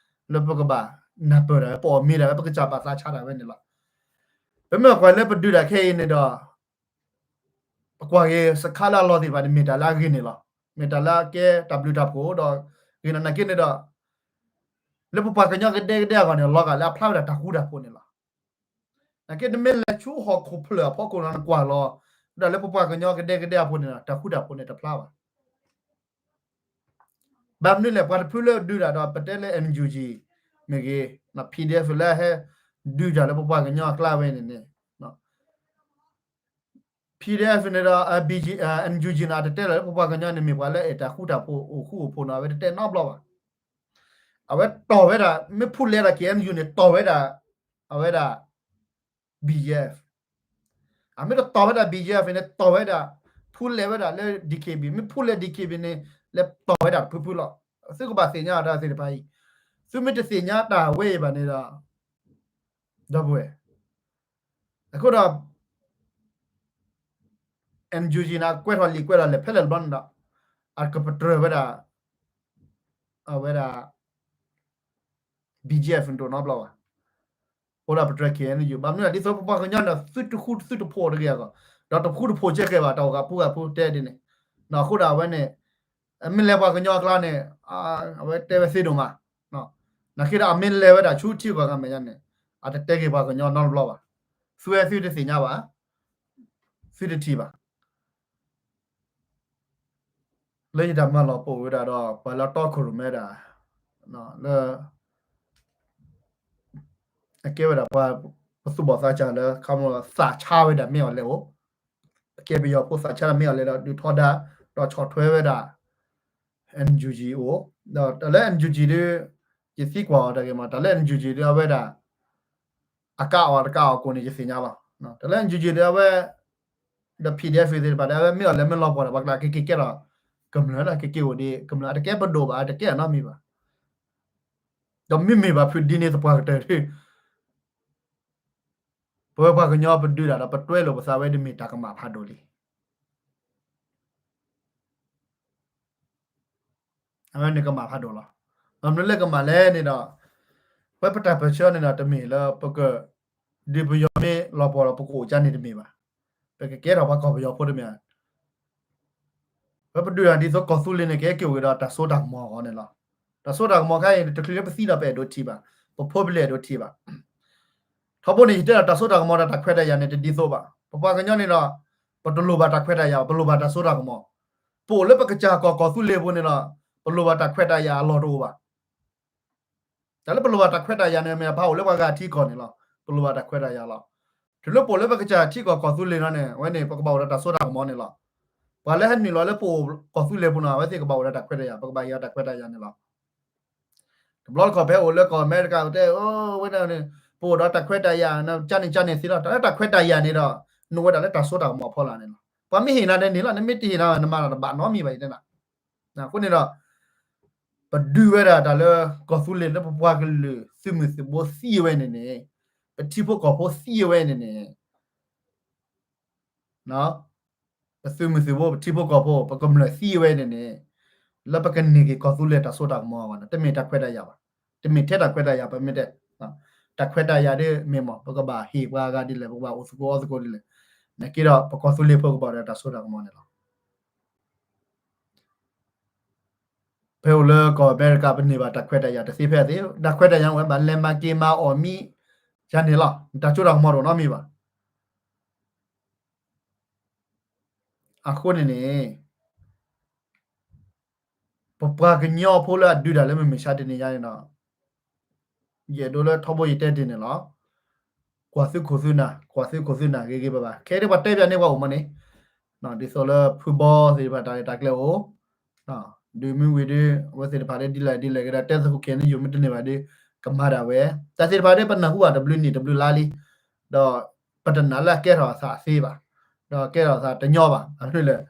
လၢပကဘၣ်နၢ်ပၢၢ်ဒၣ်ဝဲ ပအီၣ်မ့ၤဒၣ်ဝဲ ပကစၢ်ဘၣ်သးဆါဒၣ်ဝဲန့ၣ်လီၤ. ပမ့ၢ်ကွၢ်လၢပဒုးဒၣ်ခဲအံၤန့ၣ်ဒီး ပကွၢ်က့ၤစခါလၢအလီၢ်သ့ၣ်တဖၣ်န့ၣ် မ့ၢ်တၢ်လၢအဂ့ၤန့ၣ်လီၤ. မ့ၢ်တၢ်လၢအကဲတၢ်ဘျုးတၢ်ဖှိၣ်ဒီး ဂ့ၤနာ်က့န့ၣ်ဒီး လၢပပှၤကညီကဒဲကဒဲအဂီၢ်န့ၣ် လီၤဂာ်လၢအဖျါဝဲဒၣ်တၢ်ဃူတၢ်ဖိးန့ၣ်လီၤ. နာ်က့နမ့ၢ်လဲၤဆူဟီၣ်ခိၣ်ဖျၢၣ်အဖီခိၣ်လီၤ နကွၢ်လီၤ ဒၣ်လၢပပှၤကညီကဒဲကဒဲအဖိန့ၣ်ဒီး တၢ်ဃူတၢ်ဖိးန့ၣ်တဖျါဘၣ်. ဘၣ်မနုၤလဲၣ် ပှၤတဖုလၢဒုးတၢ်ဒီး ပတဲလၢ NUG မ့ၢ်ဂ့ၤ PDF လၢဟဲဒုးတၢ်လၢပပှၤကညီအကျါဝဲန့ၣ်န့ၣ် PDF န့ၣ်ဒီး NUG န့ၣ် အတတဲလၢၤလၢပပှၤကညီန့ၣ် မ့ၢ်ပှၤလၢအဲၣ်တၢ်ဃူတၢ်ဖိး အိၣ်ဃူအိၣ်ဖိးန့ၣ် အဝဲတတဲနီတဘျီဘၣ်. အဝဲတီၢ်ဝဲဒၣ် မ့ၢ်ဖူလဲၣ်ဒၣ် KNU န့ၣ် တီၢ်ဝဲဒၣ် အဝဲဒၣ် BGF အမ့ၢ်တတီၢ်ဝဲဒၣ် BGF န့ၣ် တီၢ်ဝဲဒၣ် ဖူလဲၣ်ဝဲဒၣ်လၢ DKB မ့ၢ်ဖူလဲၣ် DKB န့ၣ် လဲၤတီၢ်ဝဲဒၣ်တဖုဖုလီၤ. သုကဘၣ်သ့ၣ်ညါတၢ်သ့ၣ်တဖၣ်အံၤ သုမ့ၢ်တသ့ၣ်ညါတၢ်ဝဲအံၤဘၣ်န့ၣ်ဒီး ဒီပုၢ်ဝဲၢ် အဃိဒီး NUG န့ၣ် ကွဲးထီၣ်လံာ်ကွဲးထီၣ်လဲၢ်ဖဲလဲၣ်တဘျီန့ၣ်ဒီး အကပတြၢၤဝဲဒၣ် အဝဲဒၣ် BGF န့ၣ်တအိၣ်နီတဘျီဘၣ်. အိၣ်ဒီးပတြၢၤ KNU ဘၣ်မနုၤလဲၣ် ဒ်သိးပပှၤကညီန့ၣ် သုတဃူသုတဖိးတဂ့ၤအဂီၢ် ဒီးတဃူတဖိးကဲကဲဘၣ် တၢ်အိၣ်ဂၤပူၤဂၤပူၤတဲဒ်န့ၣ် အဃိဒီးအဝဲန့ၣ် အမ့ၢ်လဲၤပှၤကညီအကျါန့ၣ် အဝဲတဲဝဲသ့ဒိၣ်မး နာ်က့ဒီးအမ့ၢ်လဲၤဝဲဒၣ်ဆူထံဂုၤကီၢ်ဂၤမဲာ်ညါန့ၣ် အတတဲက့ၤပှၤကညီနီတဘျီဘၣ်. သုဝဲသုတသ့ၣ်ညါဘၣ် သုတထံၣ်ဘၣ် လၢယတၢ်မၤလီၤပအိၣ်ဝဲဒၣ်ဒီး ပှၤလၢတီခိၣ်ရိၣ်မဲဒၣ် လၢ အကဲဝဲဒၣ်ပှၤ ပသူၣ်ဘီၣ်သးစၢ်လၢ ခီမီ သးဆါဝဲဒၣ်မ့ၢ်အီၤလဲၣ်အိၣ် အကဲပယီၤဖိသးဆါမ့ၢ်အီၤလဲၣ်ဒီး ဒုးထီဒါ ဒီးဆီၣ်ထွဲဝဲဒၣ် NUG အိၣ် ဒီးတၢ်လၢ NUG ဒီး ယသံကွၢ်အီၤတၢ်ဂ့ၢ်မး တၢ်လၢ NUG ဒီးအဝဲဒၣ် အကါအီၤတကါအီၤကိးန့ၣ် ယသ့ၣ်ညါလီၤ. တၢ်လၢ NUG ဒီးအဝဲ ဒီး PDF သ့ၣ်တဖၣ်ဒီး အဝဲမ့ၢ်အီၤလဲၣ်မ့ၢ်လီၤပှီၢ်ဒီး ပှၤကျါက့ၤက့ၤကဲထီၣ် ကမျၢၢ်လၢက့ၤက့ၤအိၣ်ဒံး ကမျၢၢ်အတကဲပဒိၣ်ဘၣ် အတကဲအနီတမံၤဘၣ်. ဒီးမ့မ့ၢ်ဘၣ်ဖုးဒ်န့ၣ်သပှၢ်ကတၢၢ်ဒီး ပဝဲပှၤကညီပဒုးတၢ်ဒီး ပတွဲလိာ်ပသးဝဲဒၣ်မ့ၢ်တၢ်ကမၣ်ဖးဒိၣ်လံ. အဝဲန့ၣ်ကမၣ်ဖးဒိၣ်လီၤ. ဘၣ်မနုၤလၢကမၣ်လဲၣ်န့ၣ်ဒီး ပဝဲပတၢ်ပၢၢ်ဆၢန့ၣ်ဒီး တမ့ၢ်လၢပက ဒုးပယီၤမ့ၢ်လီၤပှီၢ်ဒီး ပကအိၣ်ကါန့ၣ်တမ့ၢ်ဘၣ်. ပကကဲထီၣ်ပှၤကီၢ်ပယီၤဖိတမ့ၢ် ပပဒုးတၢ်ဒ်သိးကီၢ်သူလ့ၤန့ၣ် ကဟဲက့ၤအိၣ်က့ၤဒီးတၢ်စိတၢ်ကမီၤအဂီၢ်န့ၣ်လီၤ. တၢ်စိတၢ်ကမီၤခဲအံၤန့ၣ် တချုးလၢပသံဒီးပအဲၣ်ဒိးထံၣ်ဘၣ်, ပဖိပလံၤအဲၣ်ဒိးထံၣ်ဘၣ်. ထီဘိန့ၣ် ယတဲဒီးတၢ်စိတၢ်ကမီၤဒီးတၢ်ခွဲးတၢ်ယာ်န့ၣ် တဒ်သိးဘၣ်. ပပှၤကညီန့ၣ်ဒီး ပတလိၣ်ဘၣ်တၢ်ခွဲးတၢ်ယာ်ဘၣ်, ပလိၣ်ဘၣ်တၢ်စိတၢ်ကမီၤ. ပအိၣ်လၢပကစၢ်ကီၢ်ကီၢ်သူလ့ၤပူၤန့ၣ်ဒီး ပလိၣ်ဘၣ်တၢ်ခွဲးတၢ်ယာ်အလီၢ်တအိၣ်ဘၣ်. တၢ်လၢပလိၣ်ဘၣ်တၢ်ခွဲးတၢ်ယာ်န့ၣ် မ့ၢ်ပဟးအိၣ်လၢပှၤဂၤထံကီၢ်န့ၣ်လီၤ. ပလိၣ်ဘၣ်တၢ်ခွဲးတၢ်ယာ်လီၤ. တုၤလၢပအိၣ်လၢပကစၢ်ထံကီၢ်ကီၢ်သူလ့ၤလီၤန့ၣ် အဝဲန့ၣ် ပကဘၣ်အိၣ်ဒီးတၢ်စိတၢ်ကမီၤန့ၣ်လီၤ. ပှၤလၢဟဲနုာ်လီၤလၢပအိၣ်ကီၢ်သူလ့ၤပူၤန့ၣ် အဝဲသ့ၣ်ကဘၣ်အိၣ်ဒီးတၢ်ခွဲးတၢ်ယာ်, ပကဘၣ်ဟ့ၣ်အီၤတၢ်ခွဲးတၢ်ယာ်န့ၣ်လီၤ. တဘျီတခီၣ်ဖဲအိၣ်လၢကီၢ်အမဲရကၤတဲ အိၣ်ဝဲဒၣ်န့ၣ် ပအိၣ်ဒီးတၢ်ခွဲးတၢ်ယာ် ကန့ၣ်ကန့ၣ်သ့လီၤ. တၢ်လၢတၢ်ခွဲးတၢ်ယာ်န့ၣ်ဒီး နအိၣ်ဝဲဒၣ်လၢတၢ်စိတၢ်ကမီၤအဖီလာ်န့ၣ်လီၤ. ပှၤမ့ၢ်ဟ့ၣ်နၤဒ်န့ၣ်လီၤ, နမ့ၢ်တဟ့ၣ်နၤ နမၤတၢ်တဘၣ်နီတမံၤဘၣ်အံၤန့ၣ်. အဃိန့ၣ်ဒီး ပဒုးဝဲဒၣ်တၢ်လၢကီၢ်သူလ့ၤလၢပပှၤကလုာ်သုးမုၢ်သုးဘိသံဝဲန့ၣ်န့ၣ်, ပထံဖိကီၢ်ဖိသံဝဲန့ၣ်န့ၣ် ပသုးမုၢ်သုးဘိ ပထံဖိကီၢ်ဖိ ပကမျၢၢ်သံဝဲန့ၣ်န့ၣ်, လၢပကန့ၢ်က့ၤကီၢ်သူလ့ၤတၢ်စိတၢ်ကမီၤအဂီၢ်န့ၣ် တမ့ၢ်တၢ်ခွဲးတၢ်ယာ်ဘၣ်, တမ့ၢ်ထဲတၢ်ခွဲးတၢ်ယာ် ပမ့ၢ်တဲ တၢ်ခွဲးတၢ်ယာ်ဒ်မ့ၢ်မ့ၢ် ပကဘၣ်ဟ့ၣ်ပှၤဂၤဒ်လဲၣ် ပကဘၣ်အိၣ်သကိးအီသကိးဒ်လဲၣ်, နာ်က့ဒီး ပကီၢ်သူလ့ၤဖိကဘၣ်အိၣ်ဒီးတၢ်စိတၢ်ကမီၤန့ၣ်လီၤ. ဖဲအိၣ်လၢကီၢ်အမဲရကၤ ပန့ၢ်ဘၣ်တၢ်ခွဲးတၢ်ယာ်တသ့ဖဲအသ့, တၢ်ခွဲးတၢ်ယာ်ဝဲဘၣ်လဲၤမၤက့ၤမၤအီၣ်မံၤ ယၤန့ၣ်လီၤ, တၢ်စိတၢ်ကမီၤတအိၣ်နီတမံၤဘၣ်. အဃိန့ၣ်န့ၣ် ပပှၤကညီဖိလၢအဒုးတၢ်လၢမုၢ်မဆါတနံၤညါန့ၣ်ဒီး ယအဲၣ်ဒိးလၢထီဘိယတဲတ့ၢ်န့ၣ်လီၤ. ကွၢ်သုခိၣ်သုနၢ်, ကွၢ်သုခိၣ်သုနၢ်ဂ့ၤဂ့ၤဘၣ်ဘၣ်, ခဲအံၤဒ်ပှၤတဲပၠးန့ၢ်ပှၤအိၣ်မးန့ၣ်, ဒ်သိးလၢဖုဘီသ့ၣ်တဖၣ်တၢ်ရဲၣ်တၢ်ကျဲၤအိၣ်, ဒုးမုၢ်ဝံၤဒုး အဝဲသ့ၣ်တဖၣ်ဒ်လဲၣ်ဒ်လဲၣ်ကဒီး တဲသကိးခဲန့ၣ် ယိၤမ့ၢ်တန့ၢ်ဘၣ်ဒီး ကမၤဒၣ်ဝဲ, တၢ်သ့ၣ်တဖၣ်ဒ်ပနၢ်ဟူဘၣ်တဘျုးနံၣ်တဘျုးလါလံ, ဒီးပတနာ်လၢအကဲထီၣ်အသးသ့ဘၣ်, ဒီးကဲထီၣ်အသးတညီဘၣ်, အမနုၤလဲၣ်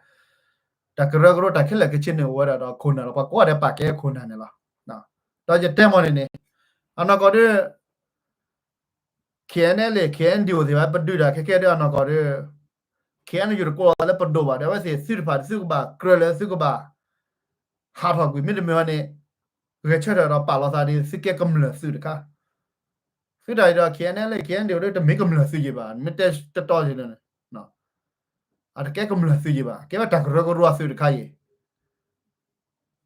တၢ်ကရၢကရိတၢ်ခဲလၢာ်ခဲဆ့န့ၣ် အိၣ်ဝဲဒၣ်ဒီးခိၣ်နၢ်လီၤ, ပှၤကိးဂၤဒဲးပာ်ကဲခိၣ်နၢ်န့ၣ်လီၤ. ဒီးယတဲမီၢ်န့ၣ်န့ၣ်, အနီၢ်ကီၢ်ဒ် K N L A K N D O သ့ၣ်တဖၣ် ပဒုးတၢ်ခဲကဲဒ်အနီၢ်ကီၢ်ဒီး K N U တကိးလီၤသးလၢပဒိၣ်ဘၣ်ဒီး အဝဲသ့ၣ်သုတဖၣ်သုကဘၣ်ကြၢးလၢသုကဘၣ် ဟးထီၣ်ကွံာ် မ့တမ့ၢ်ဘၣ်န့ၣ် ဂဲၤဆၢထၢၣ်ဒီးပာ်လီၤသးဒ်သုကဲကမျၢၢ်သုးတခါ သုတၢ်အံၤဒီး K N L A K N D O ဒ်တမ့ၢ်ကမျၢၢ်သုးယံၤဘၣ်, မ့ၢ်တဲတတီန့ၣ် အတကဲကမျၢၢ်သုးယံၤဘၣ်, ကဲဝဲတၢ်ကရၢကရိအသုးတခါအံ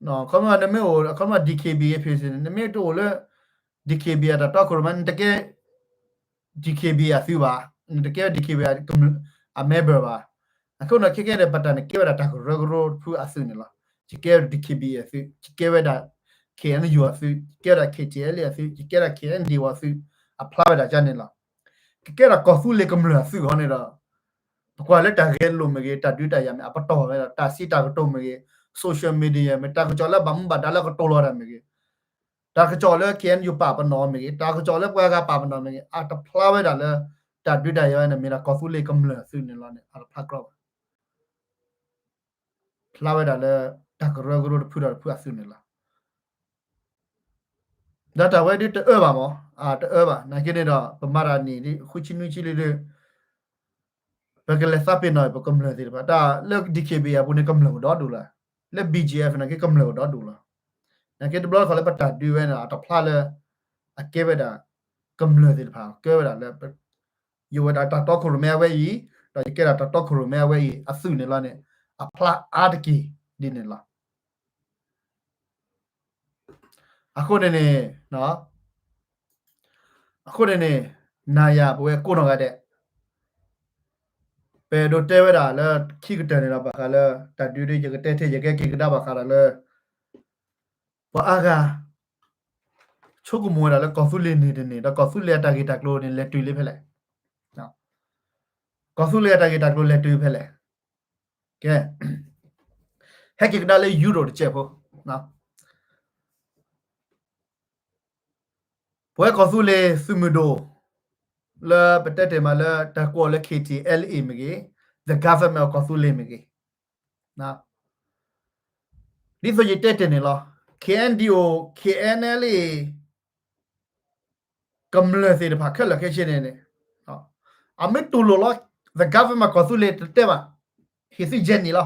ၤ, ခီမ့ၢ်နမ့ၢ်အိၣ် ခီမ့ၢ် D K B A ဖဲန့ၣ် နမ့ၢ်တအိၣ်လၢ D K B A အတၢ်တီခိၣ်ရိၣ်မဲ နတကဲ D K B A အသုးဘၣ်, နတကဲ D K B A အ member ဘၣ်. အဃိန့ၣ် ခဲကဲဒီး ပတၢ်န့ၣ်ကဲဝဲဒၣ်တၢ်ကရၢကရိတဖုအသုးန့ၣ်လီၤ. ယကဲဝဲဒၣ် D K B A အသုး, ယကဲဝဲဒၣ် K N U အသုး, ယကဲဝဲဒၣ် K T L A အသုး, ယကဲဒၣ် K N D O အသုး, အဖျါဝဲဒၣ်ကန့ၣ်လီၤ. ကကဲဒၣ်ကီၢ်သူလ့ၤကမျၢၢ်အသုးဃီန့ၣ်ဒီး ပကွၢ်လၢတၢ်ဂဲၤလိာ်မ့ၢ်ဂ့ၤ, တၢ်ဒုးတၢ်ယၤမ့ၢ်အပတီၢ်ဝဲဒီး တၢ်စံးတၢ်ကတိၤမ့ၢ်ဂ့ၤ, social media မ့ၢ် တၢ်ကစီၣ်လၢဘၣ်မူဘၣ်ဒါလၢကတိၤလီၤတၢ်မ့ၢ်ဂ့ၤ, တၢ်ကစီၣ်လၢ K N U ပာ်ပနီၣ်မ့ၢ်ဂ့ၤ, တၢ်ကစီၣ်လၢပှၤဂၤပာ်ပနီၣ်မ့ၢ်ဂ့ၤ, အတဖျါဝဲဒၣ်လၢ တၢ်ဒုးတၢ်ယၤဝဲန့ၣ် မ့ၢ်ဒၣ်ကီၢ်သူလ့ၤကမျၢၢ်အသုးန့ၣ်လီၤန့ၣ် အတဖျါကြၢးဘၣ်. ဖျါဝဲဒၣ်လၢ တၢ်ကရၢကရိတဖုဒီးတဖုအသုးန့ၣ်လီၤ. ဒီးတၢ်ဝဲဒ်တအၢဘၣ်မး, အတအၢဘၣ်. နာ်က့န့ၣ်ဒီး ပမၤတၢ်နံၣ်ဒ်ဃုဆံနွံဆံလံဒီး ပကလဲၤသးပ့ၤနီၣ်ပကမျၢၢ်သ့ၣ်တဖၣ်, တၢ်လၢ D K B A အပူၤန့ၣ် ကမျၢၢ်အိၣ်ဒီဒူၣ်လီၤ. လၢ B G F နာ်က့ကမျၢၢ်အိၣ်ဒီဒူၣ်လီၤ. နာ်က့တဘျီတခီၣ်လၢပတၢ်ဒုးဝဲန့ၣ် အတဖျါလၢ အကဲဝဲဒၣ် ကမျၢၢ်သ့ၣ်တဖၣ် ကဲဝဲဒၣ်လၢ ယအိၣ်ဝဲဒၣ်တၢ်တီခိၣ်ရိၣ်မဲအဝဲအံၤ, ဒီးယကဲဒၣ်တၢ်တီခိၣ်ရိၣ်မဲအဝဲအံၤ အသုးန့ၣ်လီၤန့ၣ် အဖျါအါတက့ၢ်ဒ်န့ၣ်လီၤ. အဃိန့ၣ်န့ၣ် အဃိန့ၣ်န့ၣ် နၤယၤပဝဲကိးနီၢ်ဂၤဒဲး ပအဲၣ်ဒိးတဲဝဲဒၣ်လၢခံကတၢၢ်န့ၣ်ဒီး ဘၣ်ဃးလၢ တၢ်ဒုးဒ်ယကတဲထဲ ယကဲက့ၤကဒါဘၣ်ဃးဒီးလၢ ပှၤအါဂၤ ဆိကမိၣ်ဝဲဒၣ်လၢကီၢ်သူလ့ၤန့ၣ်တန့ၢ် ဒီးကီၢ်သူလ့ၤအတၢ်ဂ့ၢ်တၢ်ကျိၤန့ၣ် လဲၤတုၤလံဖဲလဲၣ်. ကီၢ်သူလ့ၤအတၢ်ဂ့ၢ်တၢ်ကျိၤလဲၤတုၤဖဲလဲၣ်. ကဲ ဟဲက့ၤကဒါလၢ Europe တစဲးဖိ ပဝဲကီၢ်သူလ့ၤသုးမုၢ်ဒိၣ် လၢပတဲတ့ၢ်မးလၢတၢ်ကိးအီၤလၢ K T L A မ့ၢ်ဂ့ၤ, the government of ကီၢ်သူလ့ၤမ့ၢ်ဂ့ၤ, ဒ်သိးယတဲတ့ၢ်န့ၣ်လီၤ. K N D O, K N L A ကမျၢၢ်သ့ၣ်တဖၣ်ခဲလၢာ်ခဲဆ့န့ၣ်န့ၣ် အမ့ၢ်တူၢ်လိာ်လီၤ the government ကီၢ်သူလ့ၤတတဲဘၣ်, ဟ့ၣ်သုယဲၢ်နံၣ်လီၤ.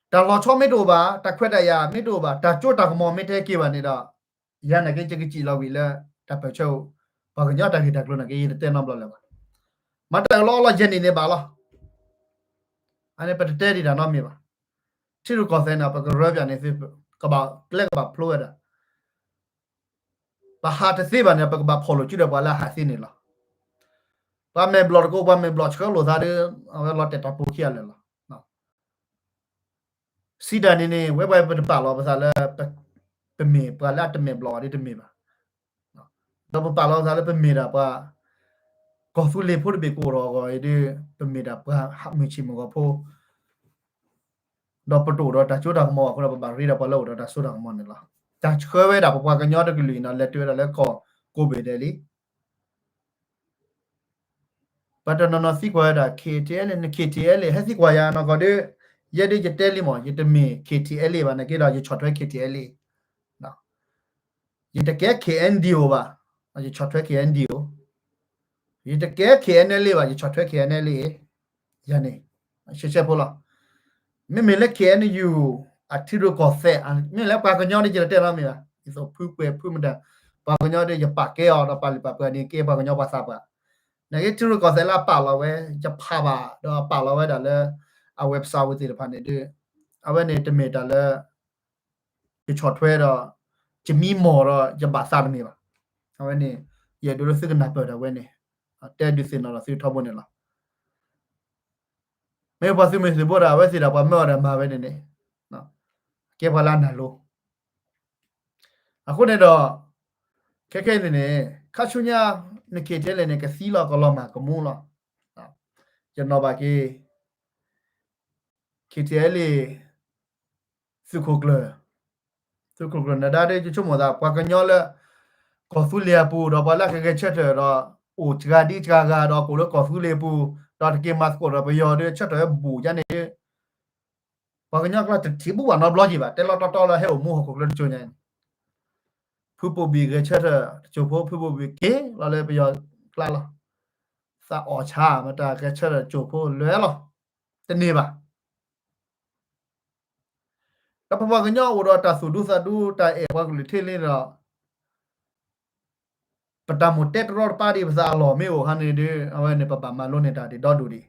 တၢ်လီၤဆီမ့ၢ်တအိၣ်ဘၣ်, တၢ်ခွဲးတၢ်ယာ်မ့ၢ်တအိၣ်ဘၣ်, တၢ်စိတၢ်ကမီၤမ့ၢ်တဟဲက့ၤဘၣ်န့ၣ်ဒီး ယၤနာ်က့ ယကစံးလီၤဝံၤလၢ တၢ်ပၢၢ်ဆၢ ပှၤကညီတၢ်ဂ့ၢ်တၢ်ကျိၤနာ်က့ ယတတဲနီတဘျီလၢၤဘၣ်. မ့ၢ်တၢ်အၢၣ်လီၤအီလီၤယဲၢ်နံၣ်န့ၣ်ဘၣ်လီၤ. အန့ၣ်ပတတဲဒံးတၢ်နီတမံၤဘၣ်. ထံရူၢ်ကီၢ်သဲးန့ၣ် ပကရၢပၠးန့ၣ်သု ကဘၣ်ကျဲကဘၣ်ဖျိဝဲဒၣ် ပဟးတသ့ဘၣ်န့ၣ် ပကဘၣ်ဖီၣ်လိာ်စုဒီးပှၤလၢအဟးသ့န့ၣ်လီၤ. ပှၤမဲာ်ဘျီၣ်တကိး ပှၤမဲာ်ဘျီၣ်ဆှၢလိာ်သးဒီး အဝဲလီၤတဲာ်တၢ်ပူၤခံဂၤလၢာ်လီၤ. စံးတၢ်န့ၣ်န့ၣ် ဝဲပှၤပတပာ်လီၤပသးလၢ ပမ့ၢ်ပှၤလၢအတမဲာ်ဘျီၣ်ဘၣ်ဒီးတမ့ၢ်ဘၣ်. ဒီးပပာ်လီၤပသးလၢပမ့ၢ်ဒၣ်ပှၤ ကီၢ်သူလ့ၤဖိတဘ့ၣ်ကအိၣ်ထီၣ်အဂီၢ်အံၤဒီး ပမ့ၢ်ဒၣ်ပှၤမုၢ်ဆ့ၣ်မုၢ်ဂီၤဖိ ဒီးပတအိၣ်ဒီးတၢ်စိတၢ်ကမီၤဘၣ်အဃိဒီး ပဘၣ်ရ့ဒီးပှၤလၢအိၣ်ဒီးတၢ်စိတၢ်ကမီၤန့ၣ်လီၤ. တၢ်ဆှၢဝဲဒၣ်ပပှၤကညီတကလုာ်အံၤနီၤ လဲၤတုၤဝဲဒၣ်လၢကီၢ်ကိးဘ့ၣ်ဒဲးလံ. ပှၤတနီၤနီၤသံကွၢ်ဝဲဒၣ် KTLA န့ၣ် KTLA ဟဲသံကွၢ်ယၤနီၢ်ကီၢ်ဒီး ယဲဒ်ယတဲလံမး ယတမ့ၢ် KTLA ဘၣ် နာ်က့ဒီး ယဆီၣ်ထွဲ KTLA ယတကဲ KNDO ဘၣ်, ယဆီၣ်ထွဲ KNDO, ယတကဲ KNLA ဘၣ် ယဆီၣ်ထွဲ KNLA, ယၤန့ၣ် ရှဲရှဲဖိလီၤ. မ့မ့ၢ်လၢ KNU အထံရူၢ်ကီၢ်သဲး မ့ၢ်လၢပှၤကညီဒ်ယတတဲနီတမံၤဘၣ်, ဒ်သိးဖုကွဲးဖုမတၤ, ပှၤကညီဒ်ယပာ်ကဲအီၤဒီးပာ်လုၢ်ပာ်ပှ့ၤန့ၣ် ကဲပှၤကညီပှၤသးပှၢ်, နာ်က့ထံရူၢ်ကီၢ်သဲးလၢအပာ်လီၤဝဲ ယဖးဘၣ်ဒီးပာ်လီၤဝဲဒၣ်လၢ အ website ဝဲသ့ၣ်တဖၣ်န့ၣ်ဒီး အဝဲန့ၣ်တမ့ၢ်တၢ်လၢ ယဆီၣ်ထွဲဒီး ယမံမီၢ်ဒီးယဘၣ်သးတမ့ၢ်ဘၣ်. အဝဲန့ၣ် ယအဲၣ်ဒိးလၢသုကနၢ်ပၢၢ်တၢ်ဝဲန့ၣ်, တဲဒုးသ့ၣ်နီၣ်ဒီးသုထီဘိန့ၣ်လီၤ. မ့ၢ်ပှၤသုးမုၢ်သုးဘိဒီး အဝဲသ့ၣ်ဒီးပှၤမၢအီၤဒီးမၤဝဲန့ၣ်န့ၣ် ကဲပှၤလၢအနၢ်လိၤ. အဃိန့ၣ်ဒီး ခဲခဲအံၤန့ၣ်န့ၣ် ခါဆူညါ န KTLA န့ၣ် ကသံလီၤကလီၤမၢ်ကမူလီၤ. ယနီၣ်ဘၣ်က့ၤ KTLA သုးခိၣ်ကျၢၢ်, သုးခိၣ်ကျၢၢ်နဒါဒီး ယဆိကမိၣ်သး ပှၤကညီလၢ ကီၢ်သူလ့ၤအပူၤ ဒီးပှၤလၢကဂဲၤဆၢထၢၣ်ဒီး အိၣ်စှၤဒံစှၤဂၤဒီး ကအိၣ်လၢကီၢ်သူလ့ၤအပူၤ ဒီးတက့ၤမၤသကိးဒီးပယီၤဒီး ဆၢထၢၣ်ဝဲဘူးယါန့ၣ်ဒီး ပှၤကညီကျါတထံၣ်ဘူးဘၣ်နီတဘျီက့ၤဘၣ်, တဲလီၤတီတီလၢဟဲအိၣ်မူဟီၣ်ခိၣ်ချၢတစိၤညါန့ၣ် ဖုဘိၣ်ဘံၣ်ဂဲၤဆၢထၢၣ်တစိၢ်ဖိ ဖုဘိၣ်ဘံၣ်က့ၤလီၤလၢပယီၤကျါလီၤ. သးအီၣ်ဆါမတၤဂဲၤဆၢထၢၣ်တစိၢ်ဖိလဲၤလီၤ. တန့ၢ်ဘၣ်. ဒီးပပှၤကညီအိၣ်ဒီးတၢ်သူၣ်ဒူသးဒူ တၢ်အဲၣ်ပှၤကလုာ်ထဲလံဒီး ပတၢ်မိၣ်တဲတရီတပါဒံး ပသးအလီၢ်မ့ၢ်အိၣ်ခါန့ၣ်ဒီး အဝဲန့ၣ် ပဘၣ်မၤလိန့ၢ်တၢ်ဒံးဒီဒူၣ်ဒံး. ဒီး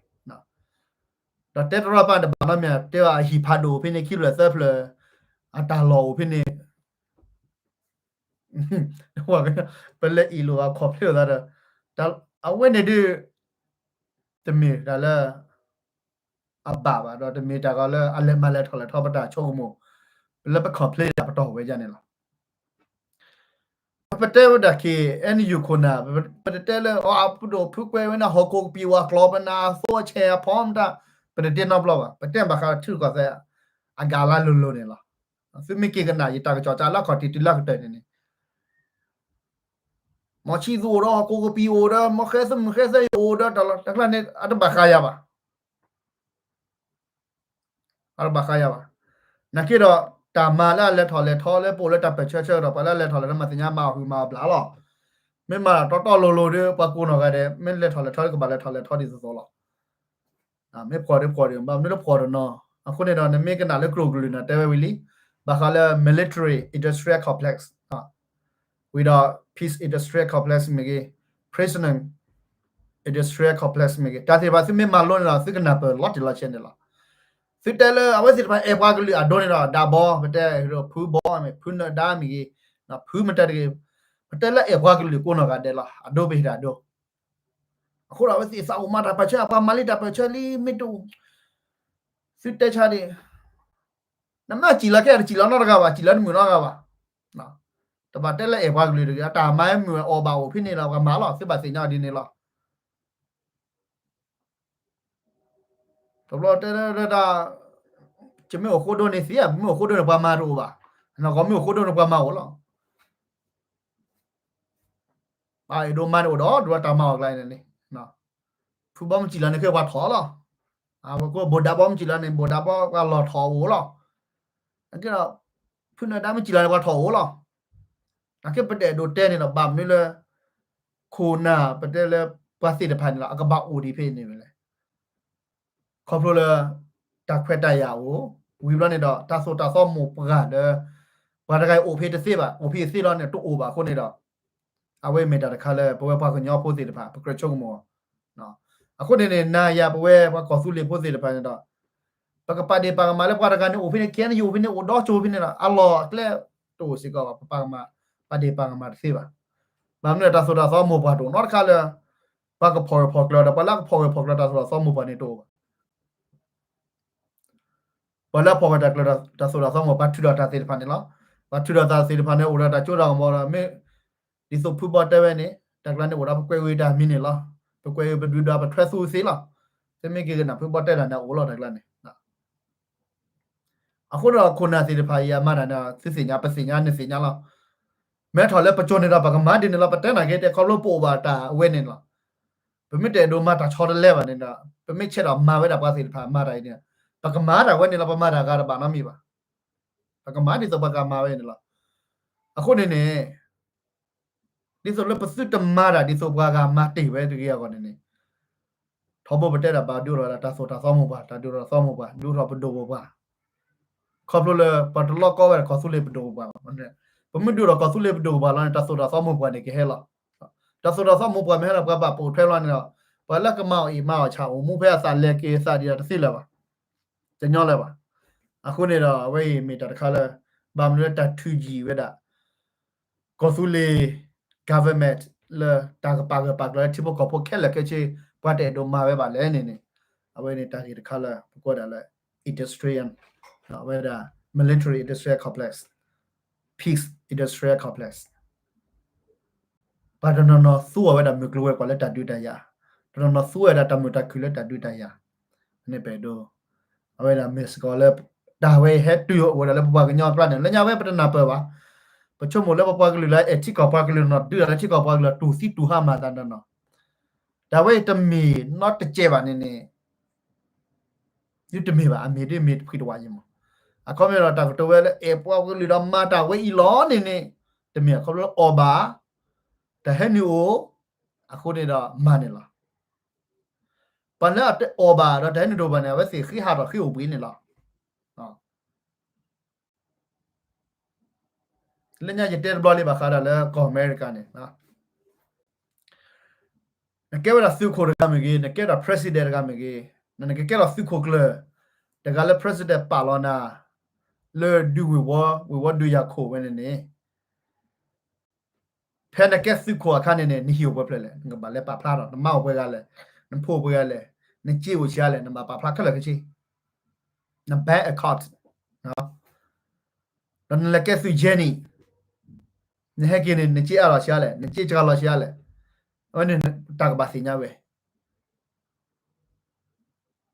တဲတရီတပါတဘၣ်နီတမံၤ တဲဘၣ်အဟံၣ်ဖးဒိၣ်ဖဲန့ၣ် ခံဖျၢၣ်သၢဖျၢၣ် အတၢ်လီၢ်အိၣ်ဖဲန့ၣ် ပလဲၤအ့ၣ်လိာ်အခီၣ်ဖျိသးဒီး အဝဲန့ၣ်ဒုး တမ့ၢ်တၢ်လၢ အဘၣ်ဘၣ်ဒီး တမ့ၢ်တၢ်ကီလၢအလဲၤမၤလဲၤထီၣ်လဲၤထီ ပတၢ်ဆိကမိၣ် ပလၢပ complain တၢ်ပတီၢ်ဝဲဒၣ်န့ၣ်လီၤ. ပတဲဝဲဒၣ် KNU ခိၣ်နၢ် ပတတဲလၢ အပဒိၣ်ဖုကွဲးဝဲန့ၣ် ဟီၣ်ခိၣ်ကပံာ်ဝဲကျီပနၢ်အသိအဆဲးအဖီမတၤ ပတတဲနီတဘျီဘၣ်. ပတဲဘၣ်ဃးထံရူၢ်ကီၢ်သဲး အဂၤလၢလိၤလိၤန့ၣ်လီၤ. သုမ့ၢ်က့ၤကနၣ် ယတၢ်ကစီၣ်စးလၢခီၣ်ထံးတုၤလၢကတၢၢ်န့ၣ်န့ၣ် မီၤဆံသူးအိၣ်ဒီး ဟီၣ်ခိၣ်ကပံာ်အိၣ်ဒီး မီၤဃဲသၢမုၢ်ဃဲသၢယိာ်အိၣ်ဒီး တၢ်လီၢ်တၢ်ကျဲန့ၣ် အတဘၣ်ဃးယၤဘၣ်. အတဘၣ်ဃးယၤဘၣ်. နာ်က့ဒီး တၢ်မၤလၢအလဲၤထီၣ်လဲၤထီလၢပအိၣ်လၢတၢ်ပၢၢ်ဆၢဆၢဒီး ပှၤလၢအလဲၤထီၣ်လဲၤထီမၤသ့ၣ်ညါမၤအီၣ်ဟုၣ်မၤအီၣ်ဘျးလီၤ. မ့ၢ်မၤတီတီလိၤလိၤဒီး ပှၤကိးနီၢ်ဂၤဒဲး မ့ၢ်လဲၤထီၣ်လဲၤထီကဘၣ်လဲၤထီၣ်လဲၤထီဒ်သိးသိးလီၤ. မ့ၢ်ဖှီၣ်ဒ်ဖှီၣ်ဒ် ဘၣ်မနုၤလၢဖှီၣ်တနီၤ အဃိန့ၣ်ဒီး နမ့ၢ်ကနၣ်လၢကရိၣ်ကလုာ်န့ၣ် တဲဝဲဝံၤလံ ဘၣ်ဃးလၢ military industrial complex ဝံၤဒီး peace industrial complex မ့ၢ်ဂ့ၤ prisoner industrial complex မ့ၢ်ဂ့ၤ တၢ်သ့ၣ်တဖၣ်သုမ့ၢ်မၤလိန့ၣ်ဒီး သုကနၢ်ပၢၢ်လီၤတံၢ်လီၤဆဲးန့ၣ်လီၤ. သုတဲလၢအဝဲသ့ၣ်တဖၣ်အဲၣ်ပှၤကလုာ်အဒိန့ၣ်ဒီး ဒၣ်ဘီ ပတဲဖုဘီမ့ၢ် ဖုနၢၤဒါမ့ၢ်ဂ့ၤ ဖုမတၤတဂ့ၤ ပတဲလၢအဲၣ်ပှၤကလုာ်ကိးနီၢ်ဂၤဒဲးလီၤ. အဒိပဟ့ၣ်တၢ်ဒိ အဃိဒီးအဝဲသ့ၣ်သးအိၣ်မၤတၢ်ပၢၢ်ဆၢ ပှၤမၤလံတၢ်ပၢၢ်ဆၢလံ မ့ၢ်တအိၣ် သုတဲဆါဒံး နမ့ၢ်စံၣ်လီၤခဲအံၤ တစံၣ်လီၤနီတဂၤဘၣ် စံၣ်လီၤတမုာ်နီတဂၤဘၣ်. တဘၣ်တဲလၢအဲၣ်ပှၤကလုာ်တဂ့ၤ အတၢ်မၤမုာ်အီၣ်ဘၣ်အိၣ်ဖဲန့ၣ်လီၤ ပှၤမၤလီၤ သုဘၣ်သ့ၣ်ညါဒ်န့ၣ်လီၤ. တဘျီတဲဒၣ် ယမ့ၢ်အိၣ်ဃိဒိန့ၣ်သ့ မ့ၢ်အိၣ်ဃိဒိန့ၣ်ပှၤမၤတအိၣ်ဘၣ်. နီၢ်ကီၢ်မ့ၢ်အိၣ်ဃိဒိန့ၣ်ပှၤမၤအိၣ်လီၤ. ပအဲၣ်ဒိးမၤန့ၣ်အိၣ်ဒီး ဒုးတၢ်မၤအီၣ်ကျါန့ၣ်န့ၣ် ဖုဘီမ့ၢ်စံၣ်လီၤန့ၣ် ခဲပှၤထီၣ်လီၤ. အဝဲကိးဘိၣ်ဒၣ်ဘီမ့ၢ်စံၣ်လီၤန့ၣ် ဘိၣ်ဒၣ်ဘီပှၤလီၤထီၣ်အိၣ်လီၤ. အကဲဒီး ဖုနၢၤဒါမ့ၢ်စံၣ်လီၤန့ၣ် ပှၤထီၣ်အိၣ်လီၤ. အကဲပတအဲၣ်ဒိးတဲန့ၣ်ဒီး ဘၣ်မနုၤလၢ ခိၣ်နၢ်ပတဲလၢ ပှၤသ့ၣ်တဖၣ်န့ၣ်လီၤ အကဘၣ်အိၣ်ဒံးဖဲန့ၣ်ဝဲလဲၣ်. ခီဖျိလၢ တၢ်ခွဲးတၢ်ယာ်အိၣ် ဝံၤဘျီန့ၣ်ဒီး တၢ်သိၣ်တၢ်သီမိၢ်ပှၢ်လၢ ပှၤတဂၤအံၤအိၣ်ဖဲတသ့ဘၣ် အိၣ်ဖဲအသ့လီၤန့ၣ် တအိၣ်ဘၣ်အဃိန့ၣ်ဒီး အဝဲမ့ၢ်တၢ်တခါလၢ ပဝဲပှၤကညီဖိသ့ၣ်တဖၣ် ပကြၢးဆိကမိၣ် အဃိန့ၣ်န့ၣ် နၤယၤပဝဲပှၤကီၢ်သူလ့ၤဖိသ့ၣ်တဖၣ်န့ၣ်ဒီး ပကပာ်ဒ့ၣ်ပာ်ကမၣ်လၢပှၤတဂၤန့ၣ်အိၣ်ဖဲန့ၣ် ခဲအံၤန့ၣ်ယအိၣ်ဖဲန့ၣ် အိၣ်ဒီးကၠိဖဲန့ၣ်ဒီး အလီၢ်အကျဲတအိၣ်စ့ၢ်ကီးဘၣ် ပပာ်ကမၣ် ပာ်ဒ့ၣ်ပာ်ကမၣ်တသ့ဘၣ်. ဘၣ်မနုၤလဲၣ် တၢ်သိၣ်တၢ်သီမိၢ်ပှၢ်တအိၣ်နီတခါလၢ ပှၤကဖီၣ်ဂၢၢ်ဖီၣ်ကျၢၤဒီး ပှၤလၢအကဖီၣ်ဂၢၢ်ဖီၣ်ကျၢၤတၢ်သိၣ်တၢ်သီမိၢ်ပှၢ်န့ၣ်တအိၣ်ဘၣ်. ပှၤလၢအဖီၣ်ဂၢၢ်တၢ်ကျၢၤတၢ်သိၣ်တၢ်သီမိၢ် ပှၤထုးထီၣ်တၢ်သ့ၣ်တဖၣ်န့ၣ်လီၤ. ပှၤထုးထီၣ်တၢ်သ့ၣ်တဖၣ်န့ၣ် အိၣ်ဒီးတၢ်စိတၢ်ကမီၤဒီး မ့ၢ်ဒ်သိးဖုဘီတဲဝဲန့ၣ် တၢ်ကျါန့ၣ်အိၣ်ဒီး ပကွဲးဂ့ၤတၢ်မံၤန့ၣ်လီၤ. ပကွဲးဂ့ၤပဒုးဒီးပထွဲသူသ့လီၤ. သုမ့ၢ်က့ၤကနၣ်ဖုဘီတဲတၢ်န့ၣ်အိၣ်လီၤတၢ်ကျါန့ၣ် အဃိဒီးခိၣ်နၢ်သ့ၣ်တဖၣ်အံၤအမၤတၢ်န့ၣ် သုသ့ၣ်ညါ ပသ့ၣ်ညါ နသ့ၣ်ညါလီၤ. မ့ၢ်ထီၣ်လၢပကၠိန့ၣ်ဒီး ပကမၤဒ်န့ၣ်လီၤ. ပတဲနာ်က့ တဲခီဖျိပအိၣ်ဘၣ်တၢ်အဝဲန့ၣ်လီၤ. ပမ့ၢ်တအဲၣ်ဒိးမၤတၢ်ဆီတလဲဘၣ်န့ၣ်ဒီး ပမ့ၢ်ဆဲးဒီးမၤဝဲဒၣ်ပှၤသ့ၣ်တဖၣ်မၤတၢ်အံၤန့ၣ် ပကမၤတၢ်ဝဲန့ၣ်လီၤ. ပမၤတၢ်ဂၤတဘၣ်နီတမံၤဘၣ်. ပကမၤဒ်သိးပှၤဂၤမၤဝဲန့ၣ်လီၤ. အဃိန့ၣ်န့ၣ် ဒ်သိးလၢပသုတမၤတၢ်ဒ်သိးပှၤဂၤမၤတ့ၢ်ဝဲတဂ့ၤအဂီၢ်န့ၣ်န့ၣ် ထီဘိပတဲဒၣ်ဘၣ်ဒုးထီၣ်ဒၣ်တၢ်သိၣ်တၢ်သီမိၢ်ပှၢ်, တၢ်ဒုးထီၣ်သီမိၢ်ပှၢ်, ဒုးထီၣ်ပဒိၣ်ပပှၢ်, ခီဖျိလၢပှၤတလီကီဝဲဒၣ်ကီၢ်သူလ့ၤပဒိၣ်ပပှၢ်ဘၣ်. ပမ့ၢ်ဒုးထီၣ်ကီၢ်သူလ့ၤပဒိၣ်ပပှၢ်လီၤန့ၣ် တၢ်သိၣ်တၢ်သီမိၢ်ပှၢ်န့ၣ်ကဟဲလီၤ. တၢ်သိၣ်တၢ်သီမိၢ်ပှၢ်မ့ၢ်ဟဲလီၤ ပှၤဘၣ်ပိာ်ထွဲလီၤန့ၣ်ဒီး ပှၤလၢကမၤအီၣ်အ့ၣ်မၤအီၣ်ဆၣ်အိၣ်မူဖဲအသးလဲၤက့ၤအသးဒံးဒီးတသ့လၢၤဘၣ်, တညီလၢၤဘၣ်. အဃိန့ၣ်ဒီး အဝဲအံၤမ့ၢ်တၢ်တခါလၢ ဘၣ်မနုၤလၢတၢ်ထုးယံာ်ဝဲဒၣ် ကီၢ်သူလ့ၤ government လၢတၢ်ကပာ်ဂၢၢ်ပာ်ကျၢၤလၢထံဖိကီၢ်ဖိခဲလၢာ်ခဲဆ့ ပှၤတအဲၣ်ဒိးမၤဝဲဘၣ်လဲၣ်န့ၣ်န့ၣ် အဝဲန့ၣ်တၢ်ဂ့ၢ်တခါလၢ ပကွၢ်ဒၣ်လၢ industrial အဝဲဒၣ် military industrial complex, peace industrial complex ပှၤတနီၤနီၤသူအီၤဝဲဒၣ်မုၢ်ကျိၤဝဲၤကွာ်လၢတၢ်ဒုးတၢ်ယၤ, တနီၤနီၤသူဝဲဒၣ်တၢ်မုာ်တၢ်ခုၣ်လၢတၢ်ဒုးတၢ်ယၤ, န့ၣ်ပအဲၣ်ဒိး အဝဲဒၣ်မ့ၢ်စ့ၢ်ကီးလၢ တၢ်ဝဲအံၤဟဲတုၤအိၣ်ဝဲဒၣ်လၢပပှၤကညီအကျါန့ၣ် လၢညါဝဲပတနၢ်ပၢၢ်ဘၣ်. ပဆိကမိၣ်လၢပပှၤကလုာ်လၢအဲၣ်ထံကီၢ်ပှၤကလုာ်နီၢ်နီၢ် ဒုးတၢ်လၢထံကီၢ်ပှၤကလုာ် တူၢ်သံတူၢ်ဟါမၢ်သးနီၢ်နီၢ်, တၢ်ဝဲအံၤတမ့ၢ်နီတစဲးဘၣ်န့ၣ်န့ၣ် ဒုးတမ့ၢ်ဘၣ် အမ့ၢ်ဒ်မ့ၢ်တဖှံတဝးယံၤမး. အခီပညီဒီးတၢ်ကတိၤဝဲလၢအဲၣ်ပှၤကလုာ်ဒီးမၤတၢ်ဝဲအံၤလီၤန့ၣ်န့ၣ် တမ့ၢ်အခီပညီလၢအီၣ်ဘၣ် တၢ်ဟဲနုာ်အိၣ် အဃိန့ၣ်ဒီးမၤန့ၣ်လီၤ. ပှၤလၢအတအီၣ်ဘၣ်ဒီးတၢ်ဟဲနုာ်တအိၣ်ဘၣ်န့ၣ် အဝဲသ့ၣ်ဃ့ဟးထီၣ်ဃ့အိၣ်ဘှံးန့ၣ်လီၤ. လၢညါယတဲတဘျီလံဘၣ်ဃးဒၣ်လၢကီၢ်အမဲရကၤန့ၣ် နကဲဝဲဒၣ်သုးခိၣ်တဂၤမ့ၢ်ဂ့ၤ, နကဲဒၣ် president တဂၤမ့ၢ်ဂ့ၤ, နကကဲထီၣ်သုးခိၣ်ကျၢၢ်တဂၤလၢ president ပာ်လီၤနၤ လၢဒုးဝ့ၤဝီ, ဝ့ၤဝီဒုးယၤခိၣ်ဝဲန့ၣ်န့ၣ် ဖဲနကဲသုးခိၣ်အခါန့ၣ်န့ၣ် နဟံၣ်အိၣ်ပှဲၤဖျၢၣ်လဲၣ်, နကဘၣ်လဲၤပာ်ဖျါထီၣ်, နမါအိၣ်ပှဲၤဂၤလဲၣ်, နဖိအိၣ်ပှဲၤဂၤလဲၣ်, နစ့အိၣ်ဆံးအါလဲၣ်, နဘၣ်ပာ်ဖျါခဲလၢာ်ခဲဆ့, န bank account, ဒီးနလဲၤကဲသုးယဲၢ်နံၣ်, နဟဲက့ၤန့ၣ် နစ့အါလီၤဆံးအါလဲၣ်, နစ့စှၤလီၤဆံးအါလဲၣ်, အဝဲန့ၣ်တၢ်ကဘၣ်သ့ၣ်ညါဝဲ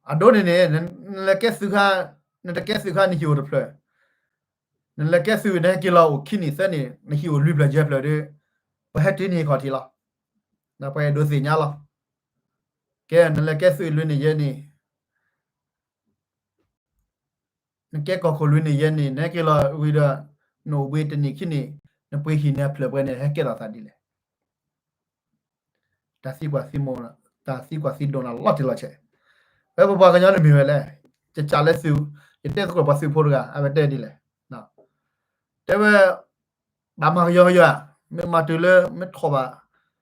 အဒိန့ၣ်န့ၣ် နလဲၤကဲသုးခါ, နတကဲသုးခါ နဟံၣ်အိၣ်တဖျၢၣ်, နလဲၤကဲသုး နဟဲက့ၤလီၤအိၣ်ခံနံၣ်သၢနံၣ် နဟံၣ်အိၣ်လွံၢ်ဖျၢၣ်ယဲၢ်ဖျၢၣ်ဒီး ပှၤဟဲတ့ၢ်နဟံၣ်ခီၣ်ထံးလီၤ. ပှၤအဲၣ်ဒိးသ့ၣ်ညါလီၤ. ကဲ နလဲၤကဲသုးလွံၢ်နံၣ်ယဲၢ်နံၣ် နကဲကီၢ်ခိၣ်လွံၢ်နံၣ်ယဲၢ်နံၣ် နဟဲက့ၤလီၤဝံၤဒီး နအိၣ်ဘှံးတနံၣ်ခံနံၣ် နပှ့ၤဟံၣ်န့ၣ်အဖျၢၣ်ပှဲၤန့ၣ် ဟဲကဲထီၣ်သးဒ်လဲၣ်. တၢ်သံကွၢ်သံမိၢ်, တၢ်သံကွၢ်သံဒိးနၤလီၤတံၢ်လီၤဆဲး. ဝဲပပှၤကညီန့ၣ်မ့ၢ်ဝဲလဲၣ်. ကကးလၢသုး, ယတဲသကိးပှၤသုးဖိတဂၤ အဝဲတဲဒ်လဲၣ်. တဲဝဲ ဘၣ်မၤကယီကယီ, မ့ၢ်မၤတုၤလၢ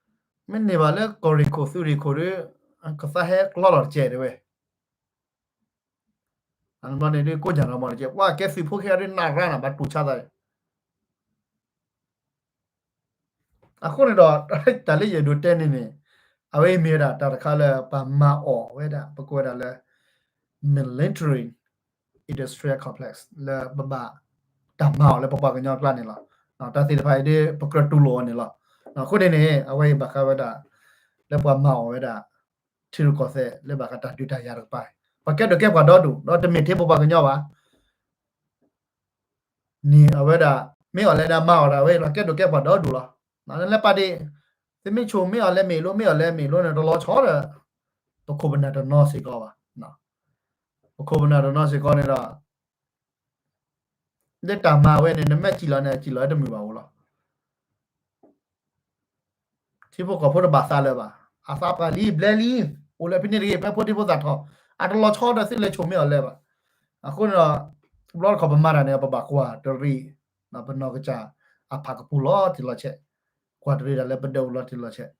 မ့ၢ်ထီၣ်ဘၣ်, မ့ၢ်န့ၢ်ဘၣ်လၢကီၢ်ရ့ၣ်ခိၣ်သုးရ့ၣ်ခိၣ်ဒီး ကသးဟဲကလီလီၤတကဲးတဲဝဲ အန့ၣ်ဒ်ကိးညါနီၢ်မီၢ်တကဲး ပှၤကဲသုးဖိခဲအံၤဒ်နၢ်ရၢ်နၤ ဘၣ်တူၢ်ဆါသး အဃိန့ၣ်ဒီး တၢ်လၢယအဲၣ်ဒိးတဲန့ၣ်န့ၣ် အဝဲအံၤမ့ၢ်ဝဲဒၣ်တၢ်တခါလၢပှၤမၤအီၣ်ဝဲဒၣ် ပကိးဝဲဒၣ်လၢ military industrial complex လၢပဘၣ်တၢ်မၤအီၣ်လၢပပှၤကညီအကျါန့ၣ်လီၤ. တၢ်သ့ၣ်တဖၣ်အံၤဒ်ပကြၢးတူၢ်လိာ်အီၤန့ၣ်လီၤ. အဃိန့ၣ်န့ၣ် အဝဲအံၤဘၣ်ဃးဝဲဒၣ် လၢပှၤမၤအီၣ်ဝဲဒၣ် ထံရူၢ်ကီၢ်သဲးလၢဘၣ်ဃးတၢ်ဒုးတၢ်ယၤတကပၤ, ပှၤကဲဒိးကဲပှၤဒီဒူၣ် ဒီးတမ့ၢ်ထဲပပှၤကညီဘၣ် န့ၣ်အဝဲဒၣ် မ့ၢ်အီၤလဲၣ်ဒၣ်မၤအီၣ်ဒၣ်ဝဲလီၤ ကဲဒိးကဲပှၤဒီဒူၣ်လီၤ. နလဲၤပာ်ဒ့ၣ် သုမ့ၢ်ဆိမိၣ်မ့ၢ်အီၤလဲၣ်မ့ၢ်လိ မ့ၢ်အီၤလဲၣ်မ့ၢ်လိန့ၣ် တလီၤဆီဒီး ပခိၣ်ပနၢ်တနီၤစ့ၢ်ကီးဘၣ်. ပခိၣ်ပနၢ်တနီၤစ့ၢ်ကီးန့ၣ်ဒီး လၢတၢ်မၤဝဲန့ၣ် နမ့ၢ်စံၣ်လီၤန့ၣ် အစံၣ်လီၤဝဲတမုာ်ဘၣ်အိၣ်လီၤ. ထံဖိကီၢ်ဖိတဘၣ်သးလၢၤဘၣ်. အသးပှၢ်လံ ဘျဲလံ, အိၣ်လၢဖဲန့ၣ်တဂ့ၤ ဖဲဖိဒံဖိသၣ်ထီၣ်, အတလီၤဆီဒီးသုလဲၤဆိမိၣ်မ့ၢ်အီၤလဲၣ်ဘၣ်. အဃိန့ၣ်ဒီး တဘျီတခီၣ်ပမၤတၢ်န့ၣ် ပဘၣ်ကွၢ်တရံး, ပနီၢ်ကစၢ်အဖးကပူၤလီၤတံၢ်လီၤဆဲး, ကွၢ်တရံးတၢ်လၢပဒၢးပူၤလီၤတံၢ်လီၤဆဲး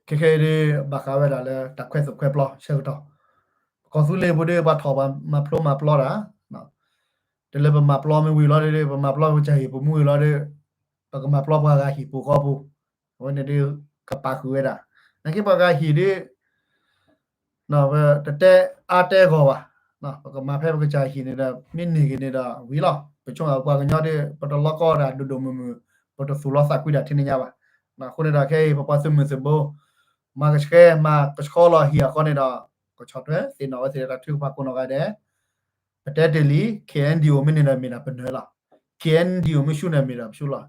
ခဲခဲအံၤဒ် ဘၣ်ဃးဝဲဒၣ်လၢတၢ်ခွဲးသူၣ်ခွဲးပျီဆၢကတီၢ်, ပကီၢ်သူလ့ၤပူၤဒ် ပှၤထီၣ်ပှၤမၤဖျိမၤပျီတၢ်, တုၤလၢပမၤပျီမ့ၢ်ဝံၤလီၤဒီး ပမၤပျီပကစၢ်ဟံၣ်ပူၤမ့ၢ်ဝံၤလီၤဒီး ပကမၤပျီပှၤဂၤဟံၣ်ပူၤဃီပူၤ, အဝဲန့ၣ်ဒ် ကပာ်ဃုာ်ဝဲဒၣ်, နာ်က့ပှၤဂၤဟံၣ်ဒ် ပတတဲအါတဲဂီၢ်ဘၣ်, ပကမၤဖဲပကစၢ်ဟံၣ်န့ၣ်ဒီး မ့ၢ်န့ၢ်က့ၤန့ၣ်ဒီးဝံၤလီၤ. ပဆိကမိၣ်ပှၤကညီဒ် ပတလီၤကီတၢ်ဒိၣ်ဒိၣ်မုၢ်မုၢ်, ပတသူၣ်လီသးကွံတၢ်ထဲန့ၣ်ညါဘၣ်. အဃိန့ၣ်ဒီးခဲအံၤ ပပှၤသုးမုၢ်သုးဘိ မၤကဆှဲမၤကဆှီလီၤဟံၣ်အဃိန့ၣ်ဒီး ပဆီၣ်ထွဲသ့ၣ်နီၣ်ဝဲသ့ၣ်တၢ်ထုကဖၣ်ကိးနီၢ်ဂၤဒဲး, ပတဲတ့ၢ်လံ K N D O မ့ၢ်န့ၢ်ဒီးမ့ၢ်ဒၣ်ပနၢၤလီၤ. K N D O မ့ၢ်ဆူၣ်န့ၣ်မ့ၢ်ဒၣ်ပဆူၣ်လီၤ.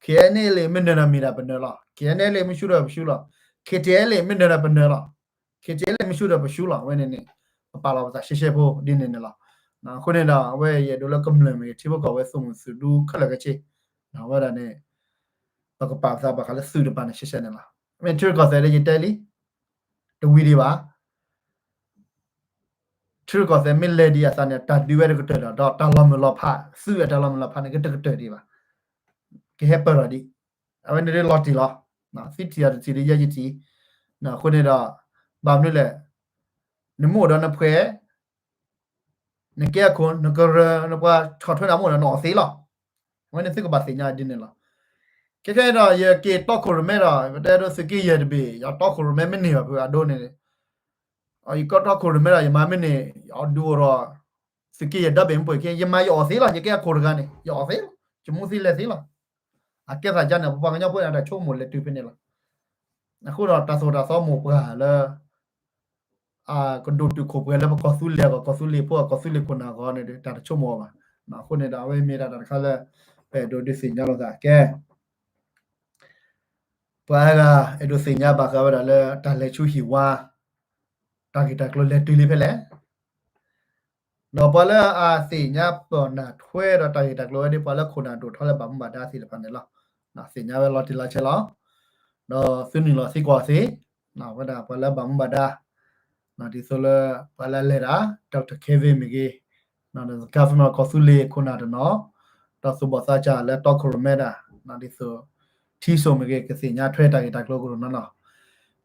K N L A မ့ၢ်နၢၤဒီးမ့ၢ်ဒၣ်ပနၢၤလီၤ. K N L A မ့ၢ်ဆူၣ်ဒီးပဆူၣ်လီၤ. K T L A မ့ၢ်နၢၤဒီးပနၢၤလီၤ. K T L A မ့ၢ်ဆူၣ်ဒီးပဆူၣ်လီၤ. အဝဲန့ၣ်န့ၣ် ပပာ်လီၤပသးရှဲရှဲဖိဒ်န့ၣ်န့ၣ်လီၤ. အဃိန့ၣ်ဒီး အဝဲယအဲၣ်ဒိးလၢကမျၢၢ်မ့ၢ်ဂ့ၤ ထံဖိကီၢ်ဖိသုးမုၢ်သုးဒူခဲလၢာ်ခဲဆ့ အဝဲဒၣ်န့ၣ် ပကပာ်ပသးဘၣ်ဃးလၢသုးတပၤန့ၣ်ရှဲရှဲန့ၣ်လီၤ. မ့ၢ်ထံရူၢ်ကီၢ်သဲးလၢယတဲလံ တဝံၤဒံးဘၣ်. ထံရူၢ်ကီၢ်သဲးမ့ၢ်လဲၤဒံးအသးန့ၣ် တၢ်ဒုးဝဲတကတၢၢ်ဒီး ဒီးတၢ်လီၤမုၢ်လီၤဖး သုးအတၢ်လီၤမုၢ်လီၤဖးန့ၣ် ကတကတၢၢ်ဒံးဘၣ်. ကဟဲပၢၢ်ထီၣ်ဒံး. အဝဲန့ၣ်ဒ်လီၤတံၢ်လီၤ. သုထံၣ်အီၤတထံၣ်ဒီးယဲယထံၣ်. အဃိန့ၣ်ဒီး ဘၣ်မနုၤလဲၣ်, နမ့ၢ်အိၣ်ဒီးနဖှဲး နကဲအခိၣ် နကရၢ နပှၤဆီၣ်ထွဲနၤမ့ၢ်အိၣ်ဒီးနအီၣ်သ့လီၤ. အဝဲန့ၣ်သုကဘၣ်သ့ၣ်ညါဒ်န့ၣ်လီၤ. ခဲခဲဒီး ယက့ၤတီခိၣ်ရိၣ်မဲဒီး ပတဲဒိသုးက့ယဲၢ်တဘ့ၣ် ယတီခိၣ်ရိၣ်မဲမ့ၢ်န့ၢ်ဘၣ်ဖုအဒိန့ၣ် ယကတီခိၣ်ရိၣ်မဲဒီး ယမၤမ့ၢ်န့ၢ် ယအီၣ်ဒုးအိၣ်ဒီး သုးက့ယဲၢ်ဒီဘ့ၣ်မ့ၢ်ပှဲၤခဲ ယမၤယအီၣ်သ့လီၤ. ယကဲအခိၣ်တဂၤန့ၣ် ယအီၣ်သ့လီၤ. ယမူသ့လဲၤသ့လီၤ. အကဲသးကါန့ၣ် ပပှၤကညီဖိန့ၣ် တၢ်ဆိကမိၣ်လဲၤတုၤဖဲန့ၣ်လီၤ. အဃိဒီးတၢ်သိၣ်တၢ်သီမိၢ်ပှၢ်လၢ ကဒိၣ်တုာ်ခိၣ်ပှဲၤလၢပကီၢ်သူလ့ၤအဂီၢ် ကီၢ်သူလ့ၤဖိအဂီၢ် ကီၢ်သူလ့ၤခိၣ်နၢ်အဂီၢ်န့ၣ်ဒီး တၢ်တဆိကမိၣ်အီၤဘၣ်. အဃိန့ၣ်ဒီး အဝဲမ့ၢ်ဒၣ်တၢ်တခါလၢ ပအဲၣ်ဒိးဒုးသ့ၣ်ညါလိာ်သးကဲ ပှၤအါဂၤအဲၣ်ဒိးသ့ၣ်ညါဘၣ်ဃးဝဲဒၣ်လၢတၢ်လဲၤဆူဟံၣ်ဝါ တၢ်ဂ့ၢ်တၢ်ကျိၤလဲၤတုၤလံဖဲလဲၣ်. ဒီးပှၤလၢအသ့ၣ်ညါပၢၢ်နၢ်ထွဲဒီးတၢ်ဂ့ၢ်တၢ်ကျိၤဝဲဒၣ် ပှၤလၢခိၣ်နၢ်ဒိၣ်ထီလၢဘၣ်မူဘၣ်ဒါသ့ၣ်တဖၣ်န့ၣ်လီၤ. သ့ၣ်ညါဝဲလီၤတံၢ်လီၤဆဲးလီၤ. ဒီးသုနုာ်လီၤသံကွၢ်သ့ ဝဲဒၣ်ပှၤလၢဘၣ်မူဘၣ်ဒါ ဒ်သိးလၢပှၤလၢအလဲၤတၢ် Doctor Kevin မ့ၢ်ဂ့ၤ Governor ကီၢ်သူလ့ၤခိၣ်နၢ်တနီၤ ဒီးသူၣ်ဘီၣ်သးစၢ်လၢတီခိၣ်ရိၣ်မဲဒၣ် ဒ်သိး ထံစိၣ်မ့ၢ်ဂ့ၤ ကသ့ၣ်ညါထွဲတၢ်ဂ့ၢ်တၢ်ကျိၤကရူၢ်နီၢ်နီၢ်.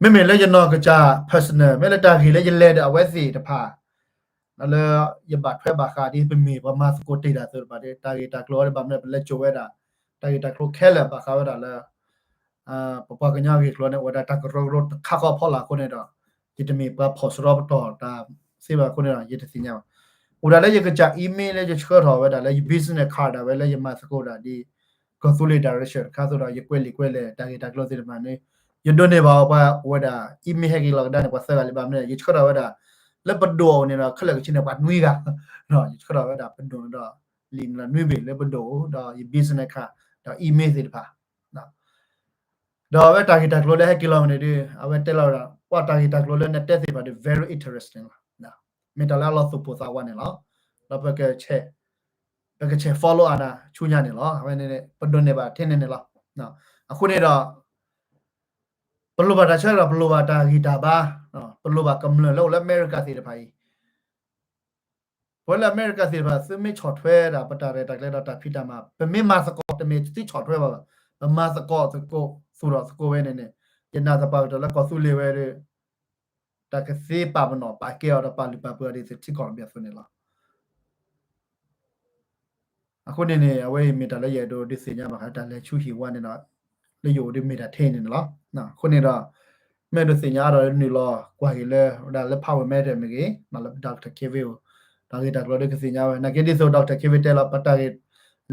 မ့မ့ၢ်လၢယနီၢ်ကစၢ် personal မ့ၢ်လၢတၢ်ဂ့ၢ်လၢယလဲၤဒီးအဝဲသ့ၣ်တဖၣ် လၢယဘၣ်ထွဲဘၣ်ဃးဒ်ပမ့ၢ်ပှၤမၤသကိးတ့ၢ်တၢ်သ့ၣ်တဖၣ်ဒီး တၢ်ဂ့ၢ်တၢ်ကျိၤအံၤဒ်ဘၣ်မနုၤ ပလဲၤစိာ်ဝဲဒၣ် တၢ်ဂ့ၢ်တၢ်ကျိၤခဲလၢာ်ဘၣ်ဃးဝဲဒၣ်လၢ ပပှၤကညီဂ့ၢ်ကျိၤန့ၣ် အိၣ်ဝဲဒၣ်တၢ်ကရၢကရိတခါဃီအဖီလာ်အဃိန့ၣ်ဒီး ယတမ့ၢ်ပှၤဖီၣ်စရီပတီၢ်တၢ်သ့ဘၣ်အဃိန့ၣ်ဒီး ယတသ့ၣ်ညါဘၣ်. အိၣ်ဒၣ်လၢယကစၢ် email လၢယဆှၢထီၣ်ဝဲဒၣ်လၢယ business card ဒၣ်ဝဲလၢယမၤသကိးဒၣ်ဒ် ကီၢ်သူလ့ၤ direction တခါသိးဒီး ယကွဲးလံာ်ကွဲးလဲၢ်တၢ်ဂ့ၢ်တၢ်ကျိၤသ့ၣ်တဖၣ်န့ၣ် ယဒိးန့ၢ်ဘၣ်အီၤပှၤအိၣ်ဝဲဒၣ် email ဟဲက့ၤလီၤကဒါန့ၣ် ပှၤသၢဂၤလံဘၣ်မနုၤ ယဆှၢထီၣ်ဝဲဒၣ် လၢပဒိၣ်အအိၣ်န့ၣ်ဒီး ခဲလၢာ်ခဲဆ့န့ၣ် ပှၤနွံဂၤ ယဆှၢထီၣ်ဝဲဒၣ်ပဒိၣ်န့ၣ်ဒီး လံာ်န့ၣ်ဒီးနွံဘ့ၣ်လၢပဒိၣ်ဒီးယ business card ဒီး email သ့ၣ်တဖၣ် ဒီးအဝဲတၢ်ဂ့ၢ်တၢ်ကျိၤလၢဟဲက့ၤလီၤမ့ၢ်န့ၣ်ဒီး အဝဲတဲလီၤဝဲဒၣ် ပှၤတၢ်ဂ့ၢ်တၢ်ကျိၤလၢနတဲသ့ၣ်တဖၣ်ဒီး very interesting လီၤ. မ့ၢ်တၢ်လၢအလီၤသူၣ်ပိၢ်သးဝးန့ၣ်လီၤ. ဒီးပက ပကဆဲး follow အါနၤဆူညါန့ၣ်လီၤ. အဝဲန့ၣ် ပဒိးန့ၢ်ဘၣ်ထဲန့ၣ်န့ၣ်လီၤ. အဃိန့ၣ်ဒီး ပလိၣ်ဘၣ်တၢ်ဆၢကတီၢ် ပလိၣ်ဘၣ်တၢ်ဂံၢ်တၢ်ဘါ, ပလိၣ်ဘၣ်ကမျၢၢ်လၢအိၣ်လၢအမဲရကၤသ့ၣ်တဖၣ်အံၤ ပဝဲလၢအမဲရကၤသ့ၣ်တဖၣ် သုမ့ၢ်ဆီၣ်ထွဲဒၣ်ပတၢ်ရဲၣ်တၢ်ကျဲၤဒီးတၢ်ဖံးတၢ်မၤ ပမ့ၢ်မၤသကိး တမ့ၢ်သုဆီၣ်ထွဲဘၣ်ဘၣ်, ပမၤသကိးသကိး သူၣ်ထီၣ်သကိးဝဲန့ၣ်န့ၣ် ယနာ်သပှၢ်ကတၢၢ်လၢကီၢ်သူလ့ၤဝဲဒီး တၢ်ကသ့ပာ်ပနီၣ်ပာ်ကဲအီၤဒီးပာ်လုၢ်ပာ်ပှ့ၤအီၤဒ်သိးထံကီၢ်တဘ့ၣ်အသိးန့ၣ်လီၤ. အဃိန့ၣ်န့ၣ် အဝဲအံၤမ့ၢ်တၢ်လၢယအဲၣ်ဒိးဒုးသ့ၣ်ညါဘၣ်ဃးတၢ်လဲၤဆူဟံၣ်ဝါန့ၣ်ဒီး လၢယအိၣ်ဒီးမ့ၢ်တၢ်ထဲအံၤန့ၣ်န့ၣ်လီၤ. အဃိန့ၣ်ဒီး မ့ၢ်အဲၣ်ဒိးသ့ၣ်ညါအါထီၣ်နုာ်လီၤကွၢ်က့ၤလၢ ဝဲဒၣ်လၢ Power Matter မ့ၢ်ဂ့ၤ လၢ Doctor Kevin အိၣ် တၢ်ဂ့ၢ်တၢ်ကျိၤဒီးကသ့ၣ်ညါဝဲ နာ်က့ဒ်သိး Doctor Kevin တဲလီၤ ပတၢ်ဂ့ၢ်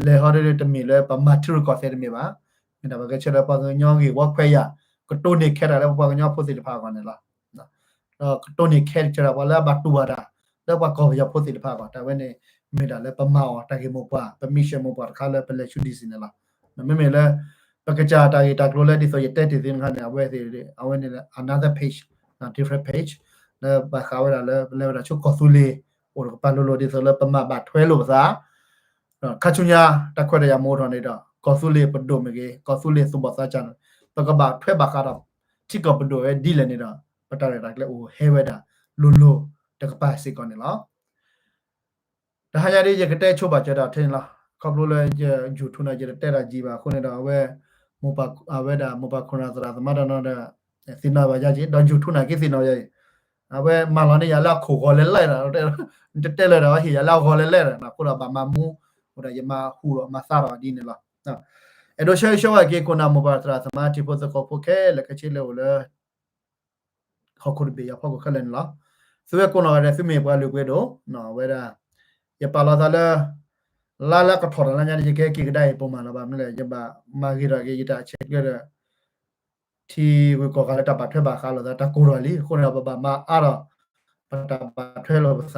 လဲၤဟီဒီးတမ့ၢ်လၢပမၤထံရူၢ်ကီၢ်သဲးတမ့ၢ်ဘၣ်. မ့ၢ်ဒၣ်ပကဆၢလၢပှၤကညီဂ့ၢ်ဝီခွဲးယာ် ကတိၢ်န့ၢ်ခဲတၢ်လၢပပှၤကညီဖိသ့ၣ်တဖၣ်အဂီၢ်န့ၣ်လီၤ. ဒီးကတိၢ်န့ၢ်ခဲတၢ်ပှၤလၢအဘၣ်တူၢ်ဘၣ်တၢ် လၢပှၤကီၢ်ပယီၤဖိသ့ၣ်တဖၣ်အဂီၢ် တၢ်ဝဲန့ၣ် မ့ၢ်ဒၣ်လၢပမၤအီၤတၢ်ဂ့ၢ်မိၢ်ပှၢ် ပ mission မိၢ်ပှၢ်တခါလၢပလဲၤဆူ D C န့ၣ်လီၤ. မ့မ့ၢ်လၢ ပကစၢ်တၢ်ဂ့ၢ်တၢ်ကျိၤလၢဒ်သိးယတဲတ့ၢ်သုတခါန့ၣ် အဝဲသ့ၣ် အဝဲန့ၣ် another page, different page လၢဘၣ်ဃးဝဲဒၣ်လၢပလဲၤဝဲဒၣ်ဆူကီၢ်သူလ့ၤ အိၣ်တကပၤလိၤလိၤဒ်သိးလၢပမၤဘၣ်ထွဲလိာ်ပသး ခါဆူညါ တၢ်ခွဲးတၢ်ယာ်မ့ၢ်အိၣ်ထီၣ်န့ၣ်ဒီး ကီၢ်သူလ့ၤပဒိၣ်မ့ၢ်ဂ့ၤ ကီၢ်သူလ့ၤသူၣ်ဘီၣ်သးစၢ်န့ၣ် ပကဘၣ်ထွဲဘၣ်ဃးဒီး ထံကီၢ်ပဒိၣ်ဝဲဒ်လဲၣ်န့ၣ်ဒီး ပတၢ်ရဲၣ်တၢ်ကျဲၤအိၣ်ဟဲဝဲဒၣ်လိၤလိၤတကပၤစ့ၢ်ကီးန့ၣ်လီၤ. တဟါညါဒ် ယကတဲဆိဘၣ်စၢၤတၢ်ထဲန့ၣ်လီၤ. ခီဖျိလၢယ YouTube န့ၣ် ယတတဲတၢ်ယံာ်ဘၣ်အဃိန့ၣ်ဒီး အဝဲ အဝဲဒၣ်မိၢ်ပၢ်ခိၣ်နၢ်သရၣ်သမါတနီၤဒီး သ့ၣ်နီၣ်ဘၣ်ယၤက့ၤ ဒီး YouTube န့ၣ်က့ၤသ့ၣ်နီၣ်ယၤအံၤ အဝဲမၤလီၤန့ၢ်ယၤလၢအခိၣ်ဂီၤလဲၤလဲၣ်ဒီး တတဲလၢၤဒီး ဟ့ၣ်ယၤလၢအဂီၤလဲၤလဲၣ်ဒီး အဃိဒီးဘၣ်မၤမူ အဃိဒီးယမၤဟူးဒီးမၤသါဒီးဒ်န့ၣ်လီၤ. အဲၣ်ဒိးဆၢဂ့ၤဆၢဝါက့ၤ ခိၣ်နၢ်မိၢ်ပၢ်သရၣ်သမါ ထံဖိသကိးဖိခဲလၢာ်ခဲဆ့လၢအိၣ်လၢ ဟီၣ်ခိၣ်တဘ့ၣ်အံၤအဖီခိၣ်ခဲလၢာ်န့ၣ်လီၤ. သုဝဲကိးနီၢ်ဂၤဒဲး သုမ့ၢ်ပှၤလုၢ်ပှ့ၤဒိၣ် ဝဲဒၣ် ယပာ်လီၤသးလၢ လါလၢအကထီၣ်တလါညါန့ၣ် ယကဟဲက့ၤကဒါအံၤ ပိာ်မုၣ်လီၤ ဘၣ်မနုၤလဲၣ် ယဘၣ်မၤဂ့ၤထီၣ်က့ၤယတၢ်ဆဲးကျၢဒီး ထံဂုၤကီၢ်ဂၤလၢတၢ်ဘၣ်ထွဲဘၣ်ဃးလိာ်သး တၢ်ကိၢ်ထီၣ်လံ အဃိန့ၣ်ဒီး ပဘၣ်မၤအါထီၣ် ပတၢ်ဘၣ်ထွဲလီၤပသး